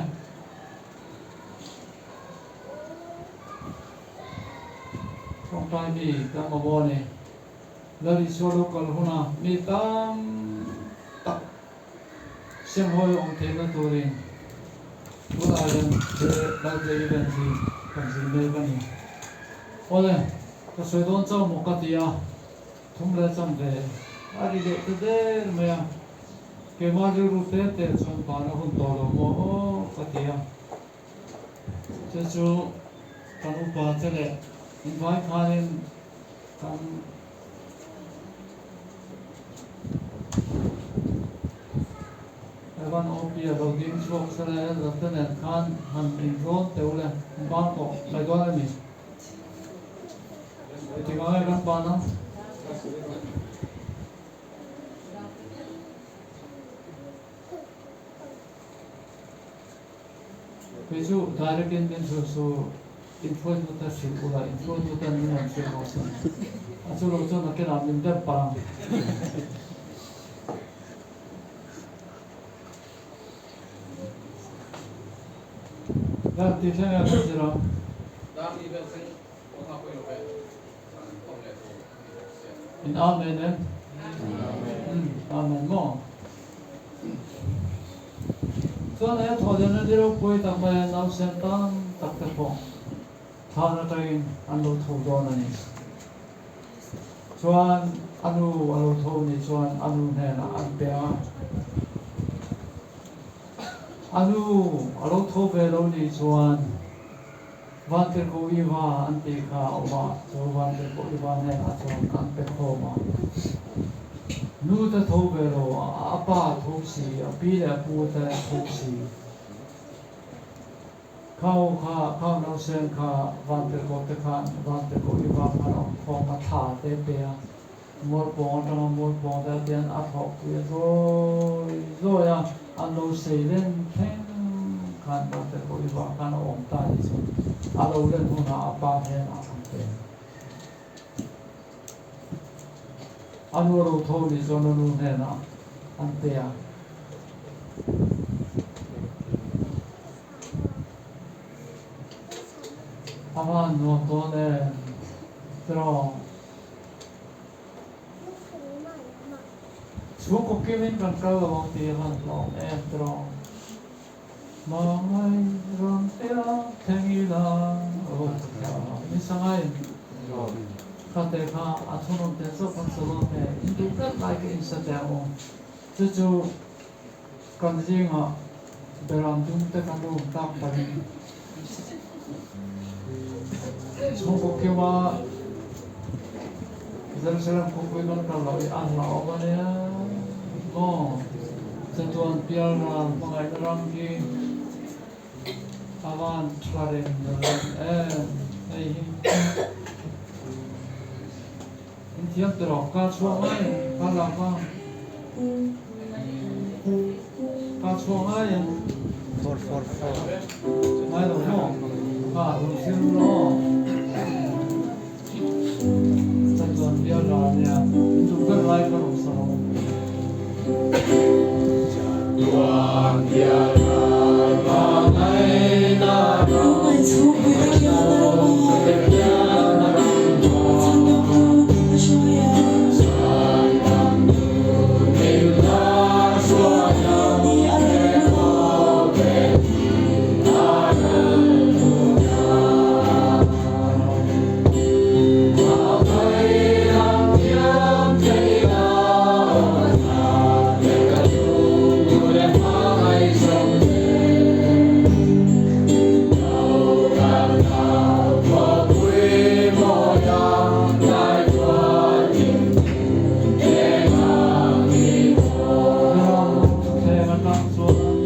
Tawngtai mi kan mamawh a ni. Lal Isua lo kal huna mi tam tak Semhawi awm theihna turin tunah hian he Bible event hi kan zir mek a ni. Awle, ka sawi dawn chauh maw ka ti a, thum leh chan ve a ri leh ta der mai a, keimah rilru te te chuan bana hun tawh lo maw aw ka ti a, chu chu kan upa te leh invai khanin kan Evan Opia lo ding chhuak se le Zante nen khan han inrawn teuh le an ban tawh mai dawn a ni. Engtikah nge kan ban ang? Kei chu direct in min hrilh su, influence tu te hrilh ula, influence tu ten min rawn hrilh rawh se. A chu lo chuan nakinah min dem palh ang. Dar ti thleng e kan zir ang. In Amen em? Amen maw? Chuan he thawhlianna ni ropui tak mai a nausen tam tak te pawh thlan atangin an lo tho dawn a ni. Chuan a nu a lo tho ni chuan a nu hnenah an pe a, a nu a lo tho ve lo ni chuan Vantirhkoh Iva an tih kha a awm a, chu Vantirhkoh Iva hnenah chuan an pe khawm a. Nu te tho ve lo, a pa tho si, a pi leh a pu te tho si. Khau kha, khau nausen kha Vantirhkoh te khan Vantirhkoh Iva khan a awm khawm a, thla te pe a, mualpawng atanga mualpawng te atian a thlawhpui a zawi zawi a, an lo sei len thleng khan Vantirhkoh Iva khan a awm ta ni chu a lo len hunah a pa hnenah an pe. A nu ro tho ni chuan a nu hnenah an pe a. A van nuam dawn em tiraw? Chhungkaw kimin kan kal lo ang tih a van hlawm em tiraw? Hmangaih ram tia thleng ila aw ni sangai kha te kha a thunun te chauh kan sa dawn nge in duh tlat lai ka in sa teh ang u. Chu chu kan zingah beram dum te kan rum tak pahin chhungkaw kima Jerusalem khawpui kan kal loh hi a hlauhawm a nia maw? Chatuan pialral hmangaihna ram hi a van tha reng reng em hei hi. In thiam ti rawh, ka chhuah ngai em? Ka lak a, ka chhuah ngai em? Four four four. Ngai lo maw? Ka lo thlir rawh. Chatuan bial ral nia, in duh ber lai ka rawn sa lo. Chatuan bial ral hmangaihna ram. Thutthleng atang chuan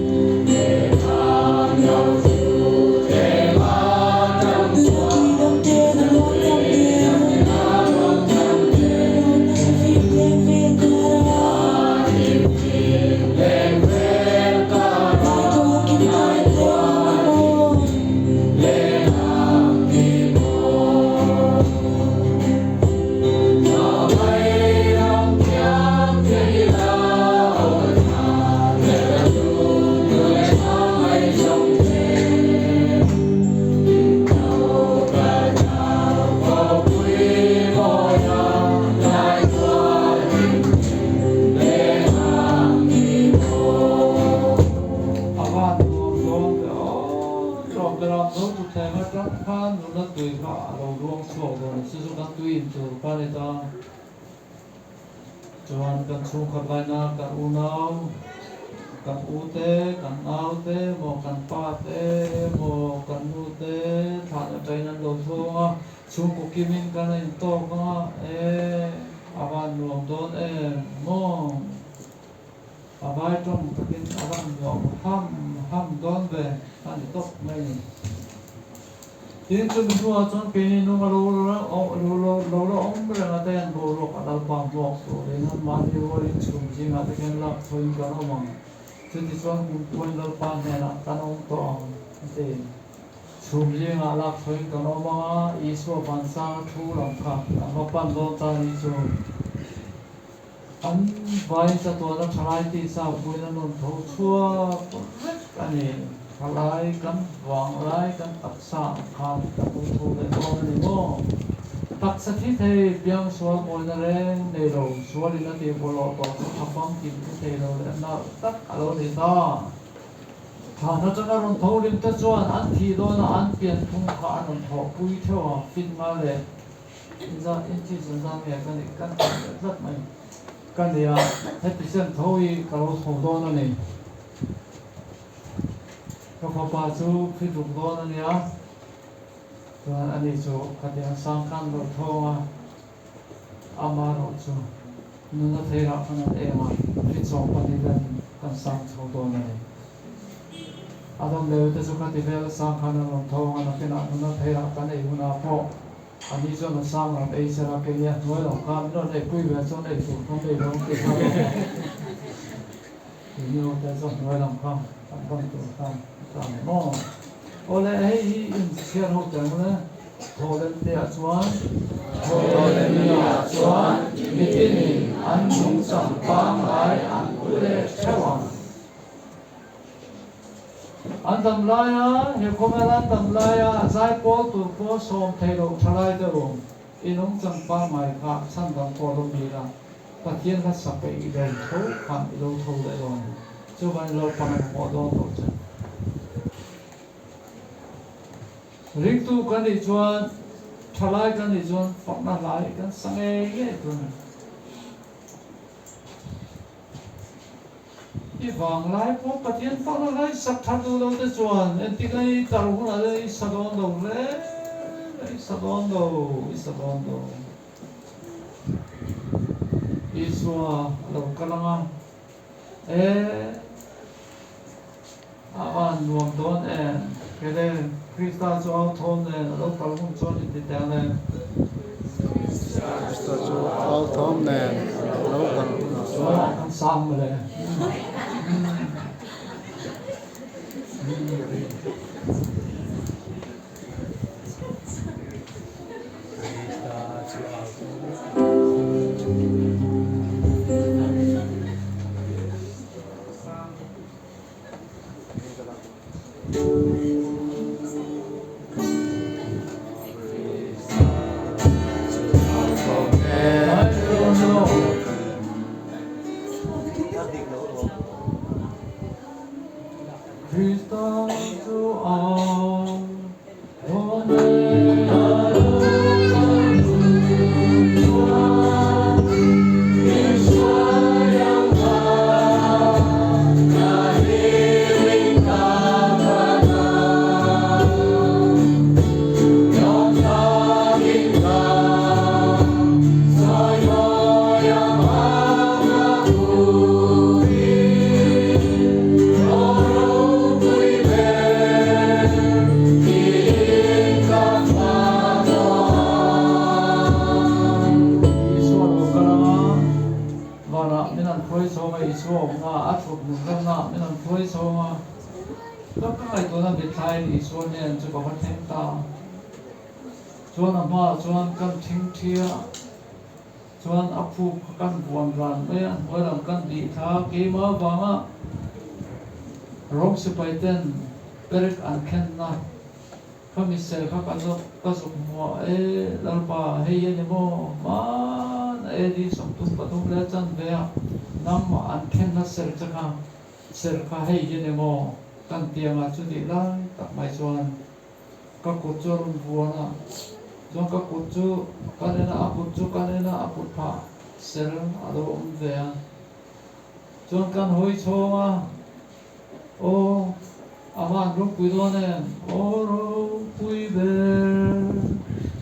A van nuam dawn ve aw, tlawm ber ang zo thutthleng atang khan nula tui kha a lo ruang chhuak dawn a, chu chu kan tui in tur kha a ni ta. Chuan kan chhungkhat laina kan unau, kan u te, kan nau te emaw, kan pa te emaw, kan nu te thlan atangin an lo thawng a, chhungkaw kimin kan a intawk ang a, e a van nuam dawn em maw? A vai tawng takin a van nuam ham ham dawn ve a ni tawp mai ni. Tin, chumi hnuah chuan keini nung a lo lo la awm reng a te hian boruak a Lalpa hmuak turin anmahni rualin chhum zingah te khian lak chhoin kan awm ang. Chutichuan kumpuain Lalpa hnenah kan awm tawh ang a ti. Chhum zingah lak chhoin kan awm ang a, Isua vansanga thu lam kha kan va pan dawn ta ni chu. An vai chatuana thalai tisa puiin an rawn tho chhuak vek a ni. Thalai kan vang lai kan taksa ang khan kan lo tho leh dawn a ni maw? Taksa thi thei, biang sual mawina reng nei lo, sualin a tih bawlhhlawh tawh chu tha famkim thi thei lo leh nalh tak a lo ni ta. Thlan atanga rawn tho lim te chuan an thih dawna an pianphung kha an rawn thawhpui theuh a, finna leh Inzat inchi zan zan nge ka nih kan tih leh tlat mai ka ni a, heti chen tho hi ka lo tho dawn a ni. Ka fapa chu phi duk dawn a nia, chuan ani chu khatiang sang khan lo thawng a, ama erawh chu nuna theirah khan an eng a, phi chawm pahnih vel kan sang chho dawn a ni. Adam leh te chu khati vel sang khan an rawn thawng a, nakinah nuna theirah kan ei hunah pawh A ni chuan a sang lam ei sela kei a hnuai lo kha min rawn eipui ve chuan ei tur kan nei lo ang tih kha Keini ho te chuan hnuai lam kha kan ban tur khan a tla ni maw? Awle hei hi in chhiar ho teh ang le, Thawhlem te ah chuan Thawhlem ni ah chuan mitinin an nungchang pangngai an pu leh theuh ang. An dam laia, he khawvel an dam laia zaipawl tur pawh sawm thei loh thalai deuh awm i nungchang pangngai kha chhandam pawh lo ni la, Pathian hla sak peih i lo tho khan i lo tho leh dawn. Chuvan i lo pan a mamawh dawn loh che. Ringtu kan nih chuan, thalai kan nih chuan fakna hla hi kan sa ngei ngei tur a ni. I vanglai pawh Pathian fakna hla i sak tha duh lo te chuan engtik a i tar hunah te i sa dawn lo hle mai, i sa dawn lo, i sa dawn lo. Isua a lo kal ang a, E, a van nuam dawn em, kele Krista chu au thawm nen a lo kal hun chuan i ti teh ang le. Krista chu au thawm nen a lo kal hunah chuan. Aw, kan sang mawle. Krista chu au thawm nen. Isua lo kal ang a, vanah min an hruai chhawng a, Isua awmna a thut hmun ramnah min an hruai chhawng a. Ka ka ngaihtuahna mithlaiin Isua hnen chu ka va thleng ta. Chuan a hmaah chuan kan thingthi a, chuan a khup kha kan vuan ran mai a, hnuai lam kan bih thla a, keimah avanga Rom sipai ten perek an thlenna kha misel kha ka zawk ka zuk hmuah e, Lalpa hei a ni maw? Hmana AD 33 leh chanve ah nangmah an thlenna sel che kha Ser kha hei hi ni maw? Kan tiangah chu tih lai tak mai chuan ka kut chu a rawn vuan a, chuan ka kut chu ka en a, a kut chu ka en a, a kut phah ser a lo awm ve a. Chuan kan hawi chhawng a, Aw, a van ropui dawn em? Aw ropui ber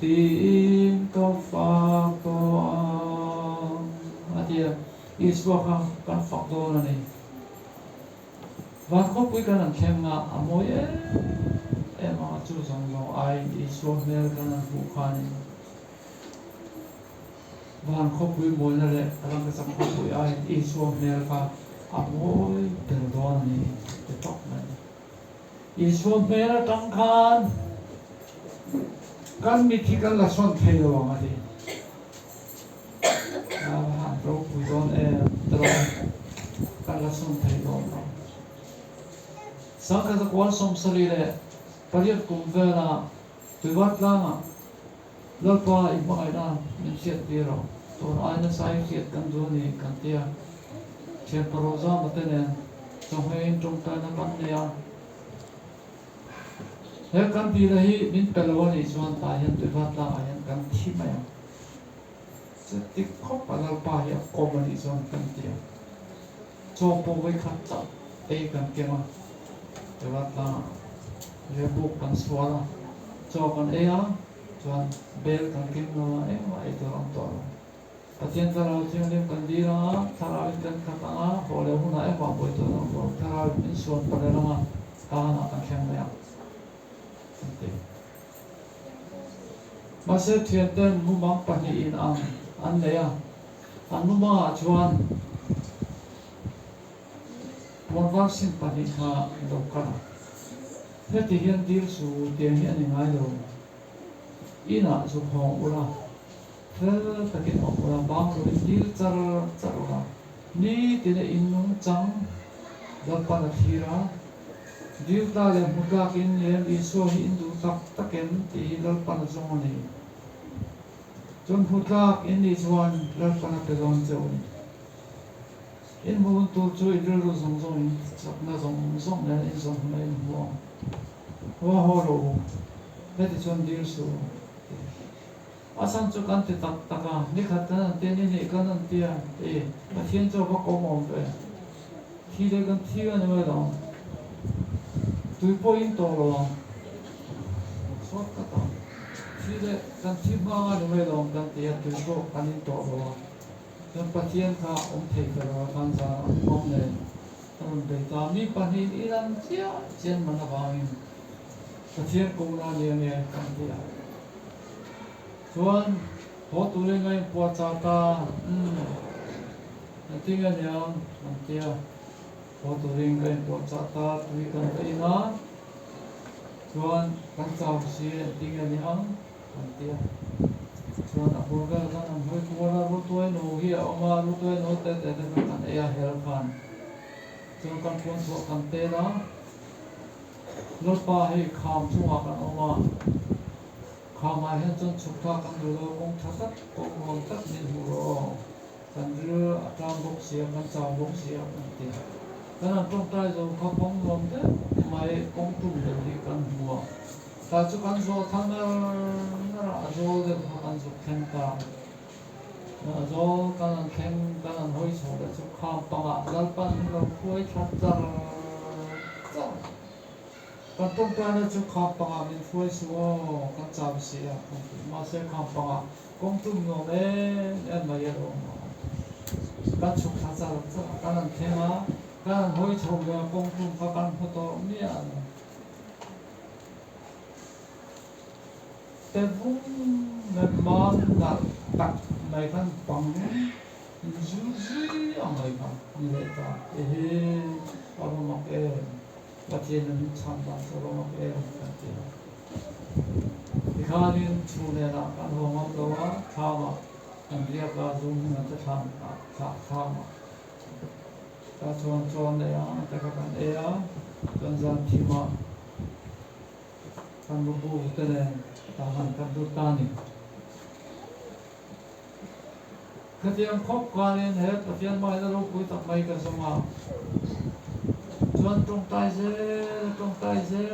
tiin ka fak tawh ang a ti a. Isua kha kan fak dawn a ni. Van khawpui kan han thleng a, a mawi em em ang a, chu zawng zawng aiin Isua hmel kan han hmuh khanin van khawpui mawina leh rangkachak khawpui aiin Isua hmel kha a mawi ber dawn a ni ti tawp mai. Isua hmel atang khan kan mit hi kan la sawn thei lo ang a ti. A ropui dawn em tawh ka la sawn thei dawn lo. Sangkhat a kual 78 kum vela Tuivar tlangah Lalpa i hmangaihna min hriat tir rawh, tun ai nasa i hriat kan duh a ni kan ti a. Thian paruk zama te nen chawhmeiin tawngtaina kan nei a. He kan tihna hi min pe lo a nih chuan tah hian Tuivar tlangah hian kan thi mai ang. Chuti khawp a Lalpa hi a kawm a nih chuan kan ti a, chaw pawh vawikhat chauh ei kan keng a, Evat tlangah riahbuk kan sual a, chaw kan ei a, chuan bel kan keng lo a, engmah ei tur a awm tawh lo. Pathian Thlarau Thianghlim kan dil ang a, Thlarauin kan khat ang a, haw leh hunah engmah buai tur a awm lo, Thlarauin min suan palel ang a, kahanah kan thleng mai ang kan ti. Mahse thianten mumang pahnihin ang an nei a, an mumangah chuan puanvar sin pahnih kha an lo kal a. Heti hian dil su tiang hi a ni ngai lo. Inah zuk hawng ula, fel takin awm ula, bang lovin dil char char ula, nitin a innungchang Lalpan a thlir a. Dilta leh hmutlak in lem Isua hi in duh tak tak em tih hi Lalpan a zawng a ni. Chuan hmutlak in nih chuan Lalpan a pe dawn che u ni. In hmu hun tur chu in rilru zawng zawng in chakna zawng zawng nen in zawng huna in hmu ang. Haw haw rawh u, heti chuan dil suh u ti. A chhan chu kan ti tak tak a, nikhat kan han tia, ni hnih kan han tia, e, Pathian chu a va kawm awm ve. Thi leh kan thi a ni mai lo ang. Tui pawh in tawh lo ang. Sawt tak ang. Thi leh kan thi hmang a ni mai lo ang kan ti a, tui pawh kan in tawh lo a. Chuan Pathian kha awm thei ta lo a, kan zan a awm nen a rawn bei ta. Mi pahnihin in an chiah chian man avangin Pathian kohna a ni ange kan ti a. Chuan haw turin ka inpuah chah ta, umm, engtin nge niang an ti a. Haw turin ka inpuah chah ta, tui kan va in a. Chuan kan chau si engtin nge niang an ti a. Chuan a bul vel khan an hawi kual a, Rutuai nu hi a awm a, Rutuai nu te te te kha kan ei a hel khan. Chuan kan puan chhuah kan tel a, Lalpa hei kham chungah kan awm a. Khamah hian chuan chhuk thlak kan duh lo, kawng tha tak, kawng nuam tak min hmuh rawh aw. Kan ril a tlang bawk si a, kan chau bawk si a kan ti. Kan han tawngtai zo kha kawng nuam deuh mai, kawng tum deuh hi kan hmu a. Tah chu kan zawl kha nar nar a, a zawl deuh kha kan zuk thleng ta. A zawl kan han thleng, kan han hawi chho leh chu kham pangah Lalpan min lo hruai thla char char. Kan tawngtaina chu kham pangah min hruai suh aw, kan chau si a, kan ti. Mahse kham pangah kawng tum nuam em em mai a lo awm a. Kan chhuk thla char char a, kan han thleng a, kan han hawi chho leh a, kawng tum kha kan hmu tawh miah lo. Te vung leh mam nalh tak mai khan bang zu zui ang mai kha ni leh ta. Ehe, a va mak em! Pathian in min chhan dan chu a va mak em kan ti a. Tikhanin chhu nenah kan haw ngam lo a, thlamah kan riak a, zum hmun an te thlam ah thlah thlamah ta chuan chawn leh ang te kha kan ei a, chuan zan thimah kan bu te nen tah han kan lut ta a ni. Khatiang khawp khanin he Pathian hmaina ropui tak mai ka zawng a, chuan tawngtai zel a, tawngtai zel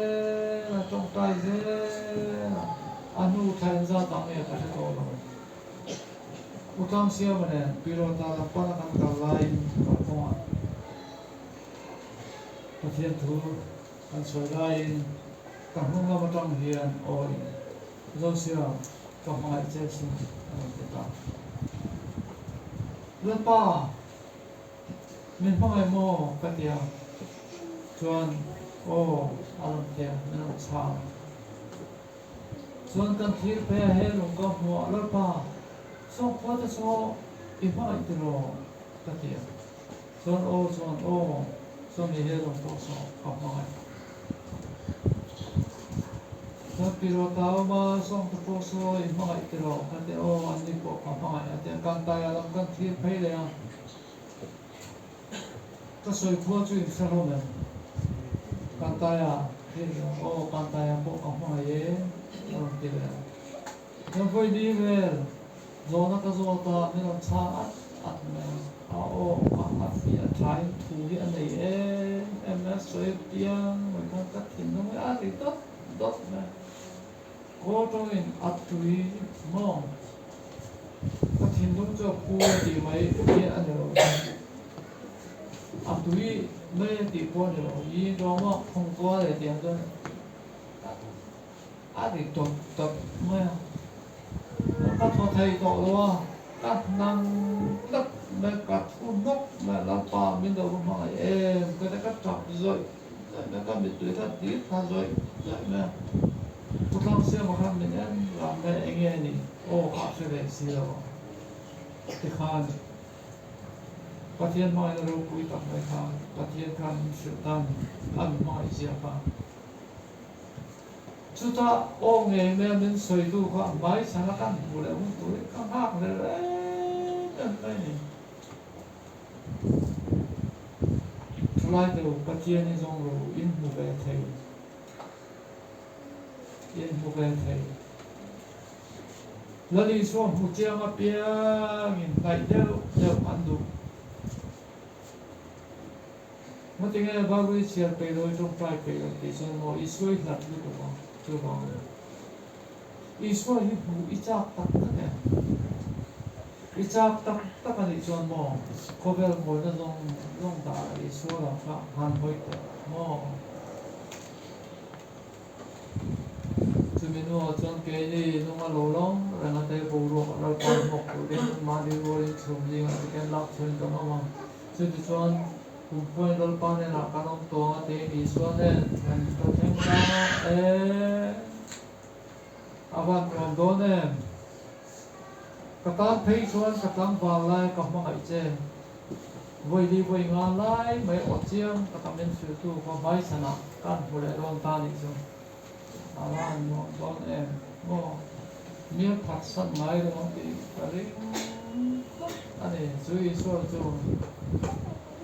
a, tawngtai zel a, a hnu thla engzat ah nge ka hre tawh lo. U Tlangsiama nen Pirota lam pana kan kal laiin kalkawngah Pathian thu kan sawi laiin ka hnung lam atang hian awi Zosiam, ka hmangaih che sin a rawn ti ta. Lalpa, min hmangaih maw? ka ti a, chuan aw a rawn ti a, min rawn chhang. Chuan kan thir phei a he lung ka hmu a, Lalpa, sawng khua te saw i hmangaih tiraw? ka ti a, chuan aw chuan aw, sawmi he lung pawh saw ka hmangaih. Chuan pi Rota a awm a, Sawngte pawh saw i hmangaih tiraw? Ka ti aw, an ni pawh ka hmangaih a ti a, kan taia lam kan thlir phei leh a, ka sawi khua chu in hre hlawm em? Kan taia thlir leh a, aw kan taia pawh ka hmangaih e a rawn ti leh a. Chuan vawi ni vel zawhna ka zawt a, min rawn chhang at at mai a, a aw kha a fiah thain thu hi a nei em em mai a, sawi piang mai khan ka thinlung hi a ri dawt dawt mai a, kawl tawngin a tui maw ka thinlung chu a phu a tih mai hi a ni lo, a tui mai a tih pawh a ni lo, i dawma phung kual leh tih ang chuan. A ri tawp tawp mai a, ka thaw thei tawh lo a, ka hnang tlat mai, ka thu hnawk mai a, Lalpa min lo va hmangaih em ka ti a, ka tap zawih zawih mai a, ka mittui kha dir thla zawih zawih mai a, Pu Tlangsiama khan min en ram mai a, enge a nih aw kha a hre ve si lo a, tikhan Pathian hmangaihna ropui tak mai kha Pathian khan min hrilh ta a ni, a min hmangaih zia kha. Chutah aw ngei mai a min sawitu kha a hmai chhan a kan hmuh leh hun tur hi ka nghak leh reng em mai ni. Thulai deuh Pathian hi zawng ro in hmu ve thei, in hmu ve thei. Lal Isua hmu chiang apiangin hnaih deuh deuh an duh. Ngatinge Bible i chhiar peih lo, i tawngtai peih lo tih chuan maw Isua i hlat lutuk ang chuvang a ni. Isua hi hmuh i chak tak tak em? I chak tak tak a nih chuan maw khawvel mawina zawng zawng dah a Isua lam kha han hawi teh maw? Chumi hnuah chuan keini nunga lo lawm reng a te boruak a Lalpa hmawk turin mahni rualin chhum zingah te khian lak chhuahin kan awm ang. Chutichuan kumkhuain Lalpa hnenah kan awm tawng a tiin Isua nen kan ka thleng tlang a, e a van nuam dawn em? Ka tan phei chuan ka tlangval lai ka hmangaih che. Vawi li vawi nga lai mai aw chiang taka min hrilhtu kha hmaichhanah kan hmu leh dawn ta nih chu. A van nuam dawn em maw? Mia phatsan ngai lo ang tih ka ring tlat a ni. Chu Isua chu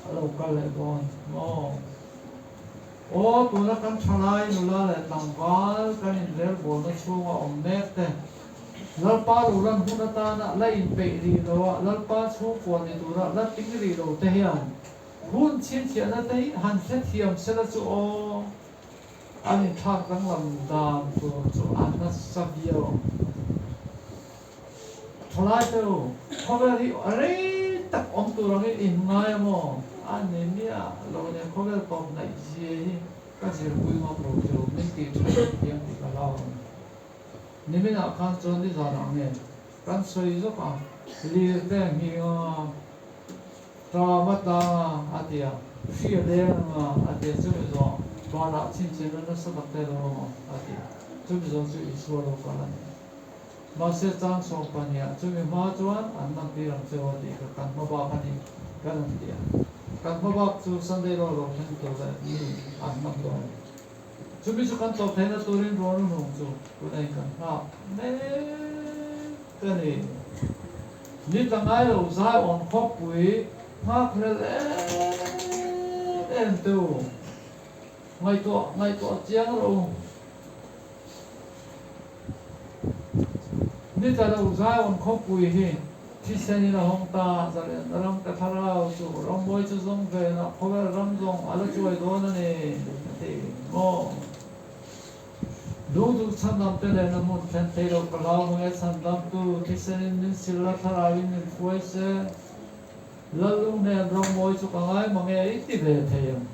a lo kal leh dawn maw? Aw, tuna kan thalai nula leh tlangval kan inrelbawlna chhunga awm mek te, Lalpa lo lan hun atana la inpeih rih lo a, Lalpa chhungkua ni tura la ting rih lo te hian hun chhinchhiahna te hi han hrethiam sela chu aw, an inthlak danglam dan tur chu a nasa viau ang. Thalai te u, khawvel hi rei tak awm tur angin in ngai a maw? A ni miah lo nia, khawvel tawp hnaih zia hi ka zirpui ngam lo chu min tih tha leh thiam tih ka hlau a ni. Niminah khan chuan nizan ah nge kan sawi zawk a, lir te nghing anga, ṭam a tlang a a ti a, hri a leng anga a ti a, chumi zawh vanah chhinchhiahna nasa tak te lo awm ang a ti a, chumi zawh chu Isua lo kal a ni. Mahse 12 chumi hma chuan an man tir ang cheu a tih kha kan hma bak a ni kan an ti a, kan hma bak chu Sunday law lo thleng tur leh mi an man dawn. Chumi chu kan tlawh theihna turin rual hnung chu tunah in kan nghak mek a ni. Ni tla ngai lo zai awn khawpui nghak hlel em em teh u. Ngaihtuah ngaihtuah chiang rawh u. Ni tla lo zai awn khawpui hi thisen in a hawng ta, zalen ram ka thlarau chu rammawi chu zawng venah khawvel ram zawng a la chuai dawn a ni a ti maw? Duh duh chhandam te lehna hmun thlen thei loh ka hlau mange chhandamtu thisen in min sil a thlarau in min hruai se Lallung hnen rammawi chu ka ngai mange i ti ve thei ang.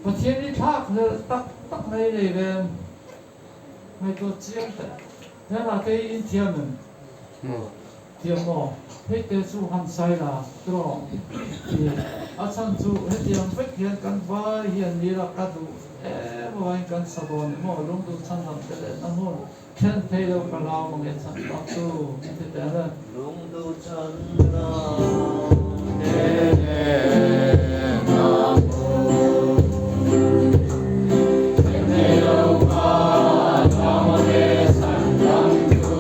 Pathian hi thlak hlelh tak tak mai nei ve em? Ngaihtuah chiang teh. Hela te hi in thiam em? Thiam maw? Hei te chu han sai la tawh ti. A chhan chu hetiang vek hian kan vai hian nila ka duh em avangin kan sa dawn em aw? Lungduh chhan lam te leh na hmun thlen thei lo ka hlau mange chhan tak chu min ti teh le. Lungduh chhan lam te leh na hmun thlen thei lo ka hlau mange chhan tak chu.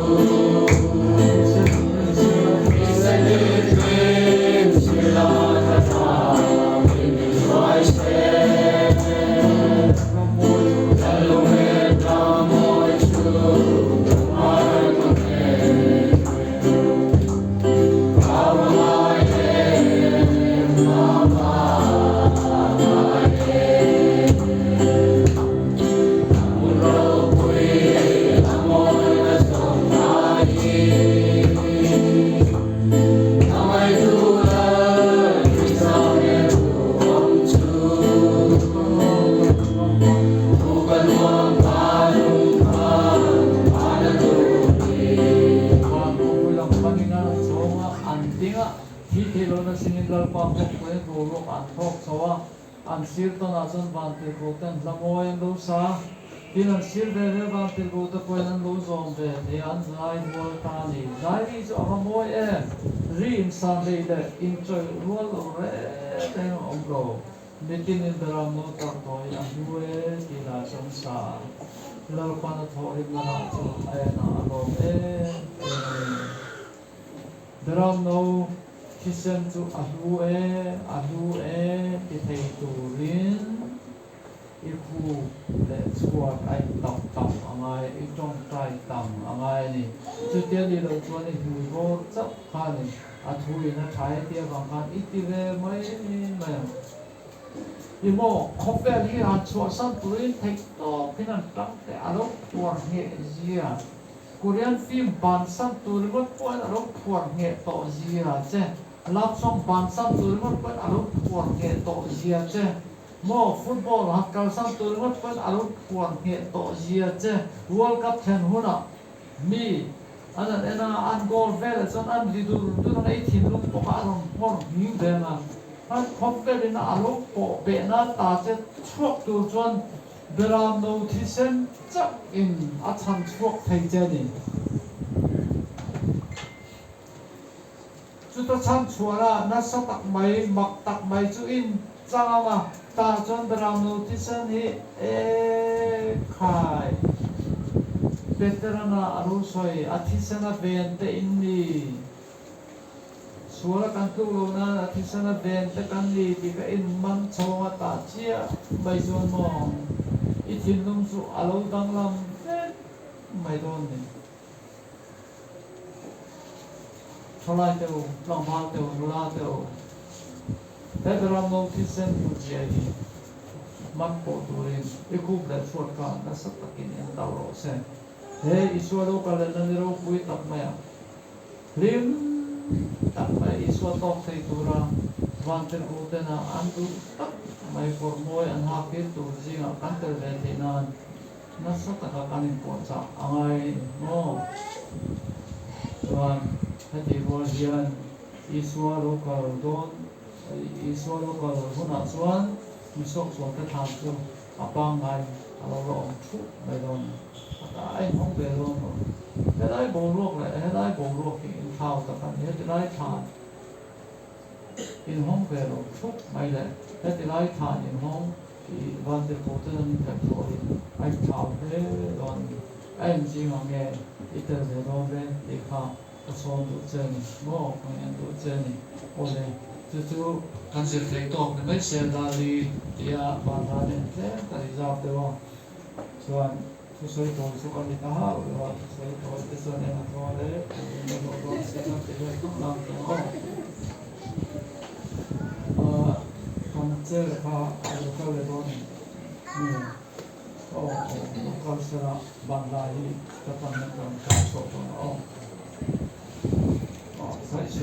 Van khawpui lam panin a rawn chhawng a, an ding a, thi theih lohna sinin Lalpa khawpui boruak an thawk chho a. An sir tawnah chuan vantirhkoh ten hla mawi an lo sa a, tin an sir ve ve vantirhkoh te pawhin an lo zawm ve thei a, an zai rual ta a ni. Zai ri chu a va mawi em! Ri insan lei leh inchawih rual lo reng reng a awm lo. Mitinin beram no tak tawh hi a hmu e tih lah chu an sa a, Lalpan a thawhrimna lah chu a enah a lawm em em a ni. Beram no thisen chu a hlu e, a hlu e ti thei turin i khup leh chhuat a intauh tam a ngai, i tawngtai tam a ngai a ni. Chutia ni loh chuan i hmui bawr chauh khanin a thuin a tha e tih avang khan i ti ve mai mai ang. I maw, khawvel hi han chhuahsan turin theihtawpin an tang teh a lo tuar ngheh zia. Korean film bansan tur ringawt pawhin a lo phuar ngheh tawh zia che, love song bansan tur ringawt pawhin a lo phuar ngheh tawh zia che, maw football han kalsan tur ringawt pawhin a lo phuar ngheh tawh zia che, World Cup thlen hunah mi an han en a, an goal velah chuan an ri dur dur ang a, i thinlung pawh kha a rawn nghawr nghing ve ang a, an khawp velin a lo pawh behna ta che chhuak tur chuan Beram no thisen chauh in a chhan chhuak thei che a ni. Chuta chhan chhuahna nasa tak mai, mak tak mai chu in chang ang a, tah chuan beram no thisen hi e khai. Peterana a lo sawi, a thisen a ven te in ni. Sual a kan tluk lo nan a thisen a ven te kan ni tih ka in man chhawng a tah chiah mai chuan maw i thinlung chu a lo danglam vek mai dawn ni. Thalai te u, tlangval te u, nula te u, he beram no thisen hlut zia hi man pawh turin i khup leh chhuat kha nasa takin in tauh rawh se. He Isua lo kal lehna ni ropui tak mai a. Hlim tak mai Isua tawk thei tura vantirhkohtena an duh tak mai kawr mawi an hak tir tur zingah kan tel ve theih nan nasa taka kan inpuahchah a ngai maw? Chuan heti rual hian Isua lo kal dawn Isua lo kal hunah chuan mi suaksual te thlan chu a pangngai a lo la awm thup mai dawn a, a ta a inhawng ve dawn lo. Helai boruak leh helai boruak hi inthlau tak a ni, heti lai thlan inhawng ve lo thup mai leh heti lai thlan inhawng tih vantirhkoh ten an inphelh thu hi a inthlau hle dawn a ni. A enzing ang nge i tel ve dawn ve tih kha Ka sawm duh che a ni maw? Ka ngen duh che a ni. Awle, chu chu kan zir theih tawk ni mai se Dali tia vanhla nen tlem ka ri zap deuh a, chuan thusawi tawi chu ka ni ta hauh lo a, thusawi tawi te chuan eng a thaw le, eng a hlawh dawn se kan ti vel khawp lang teh aw. Ahh, kan chair kha a lo kal leh dawn em ni? Aw, aw, lo kal sela vanhla hi ka tan na kan chhuah dawn a aw.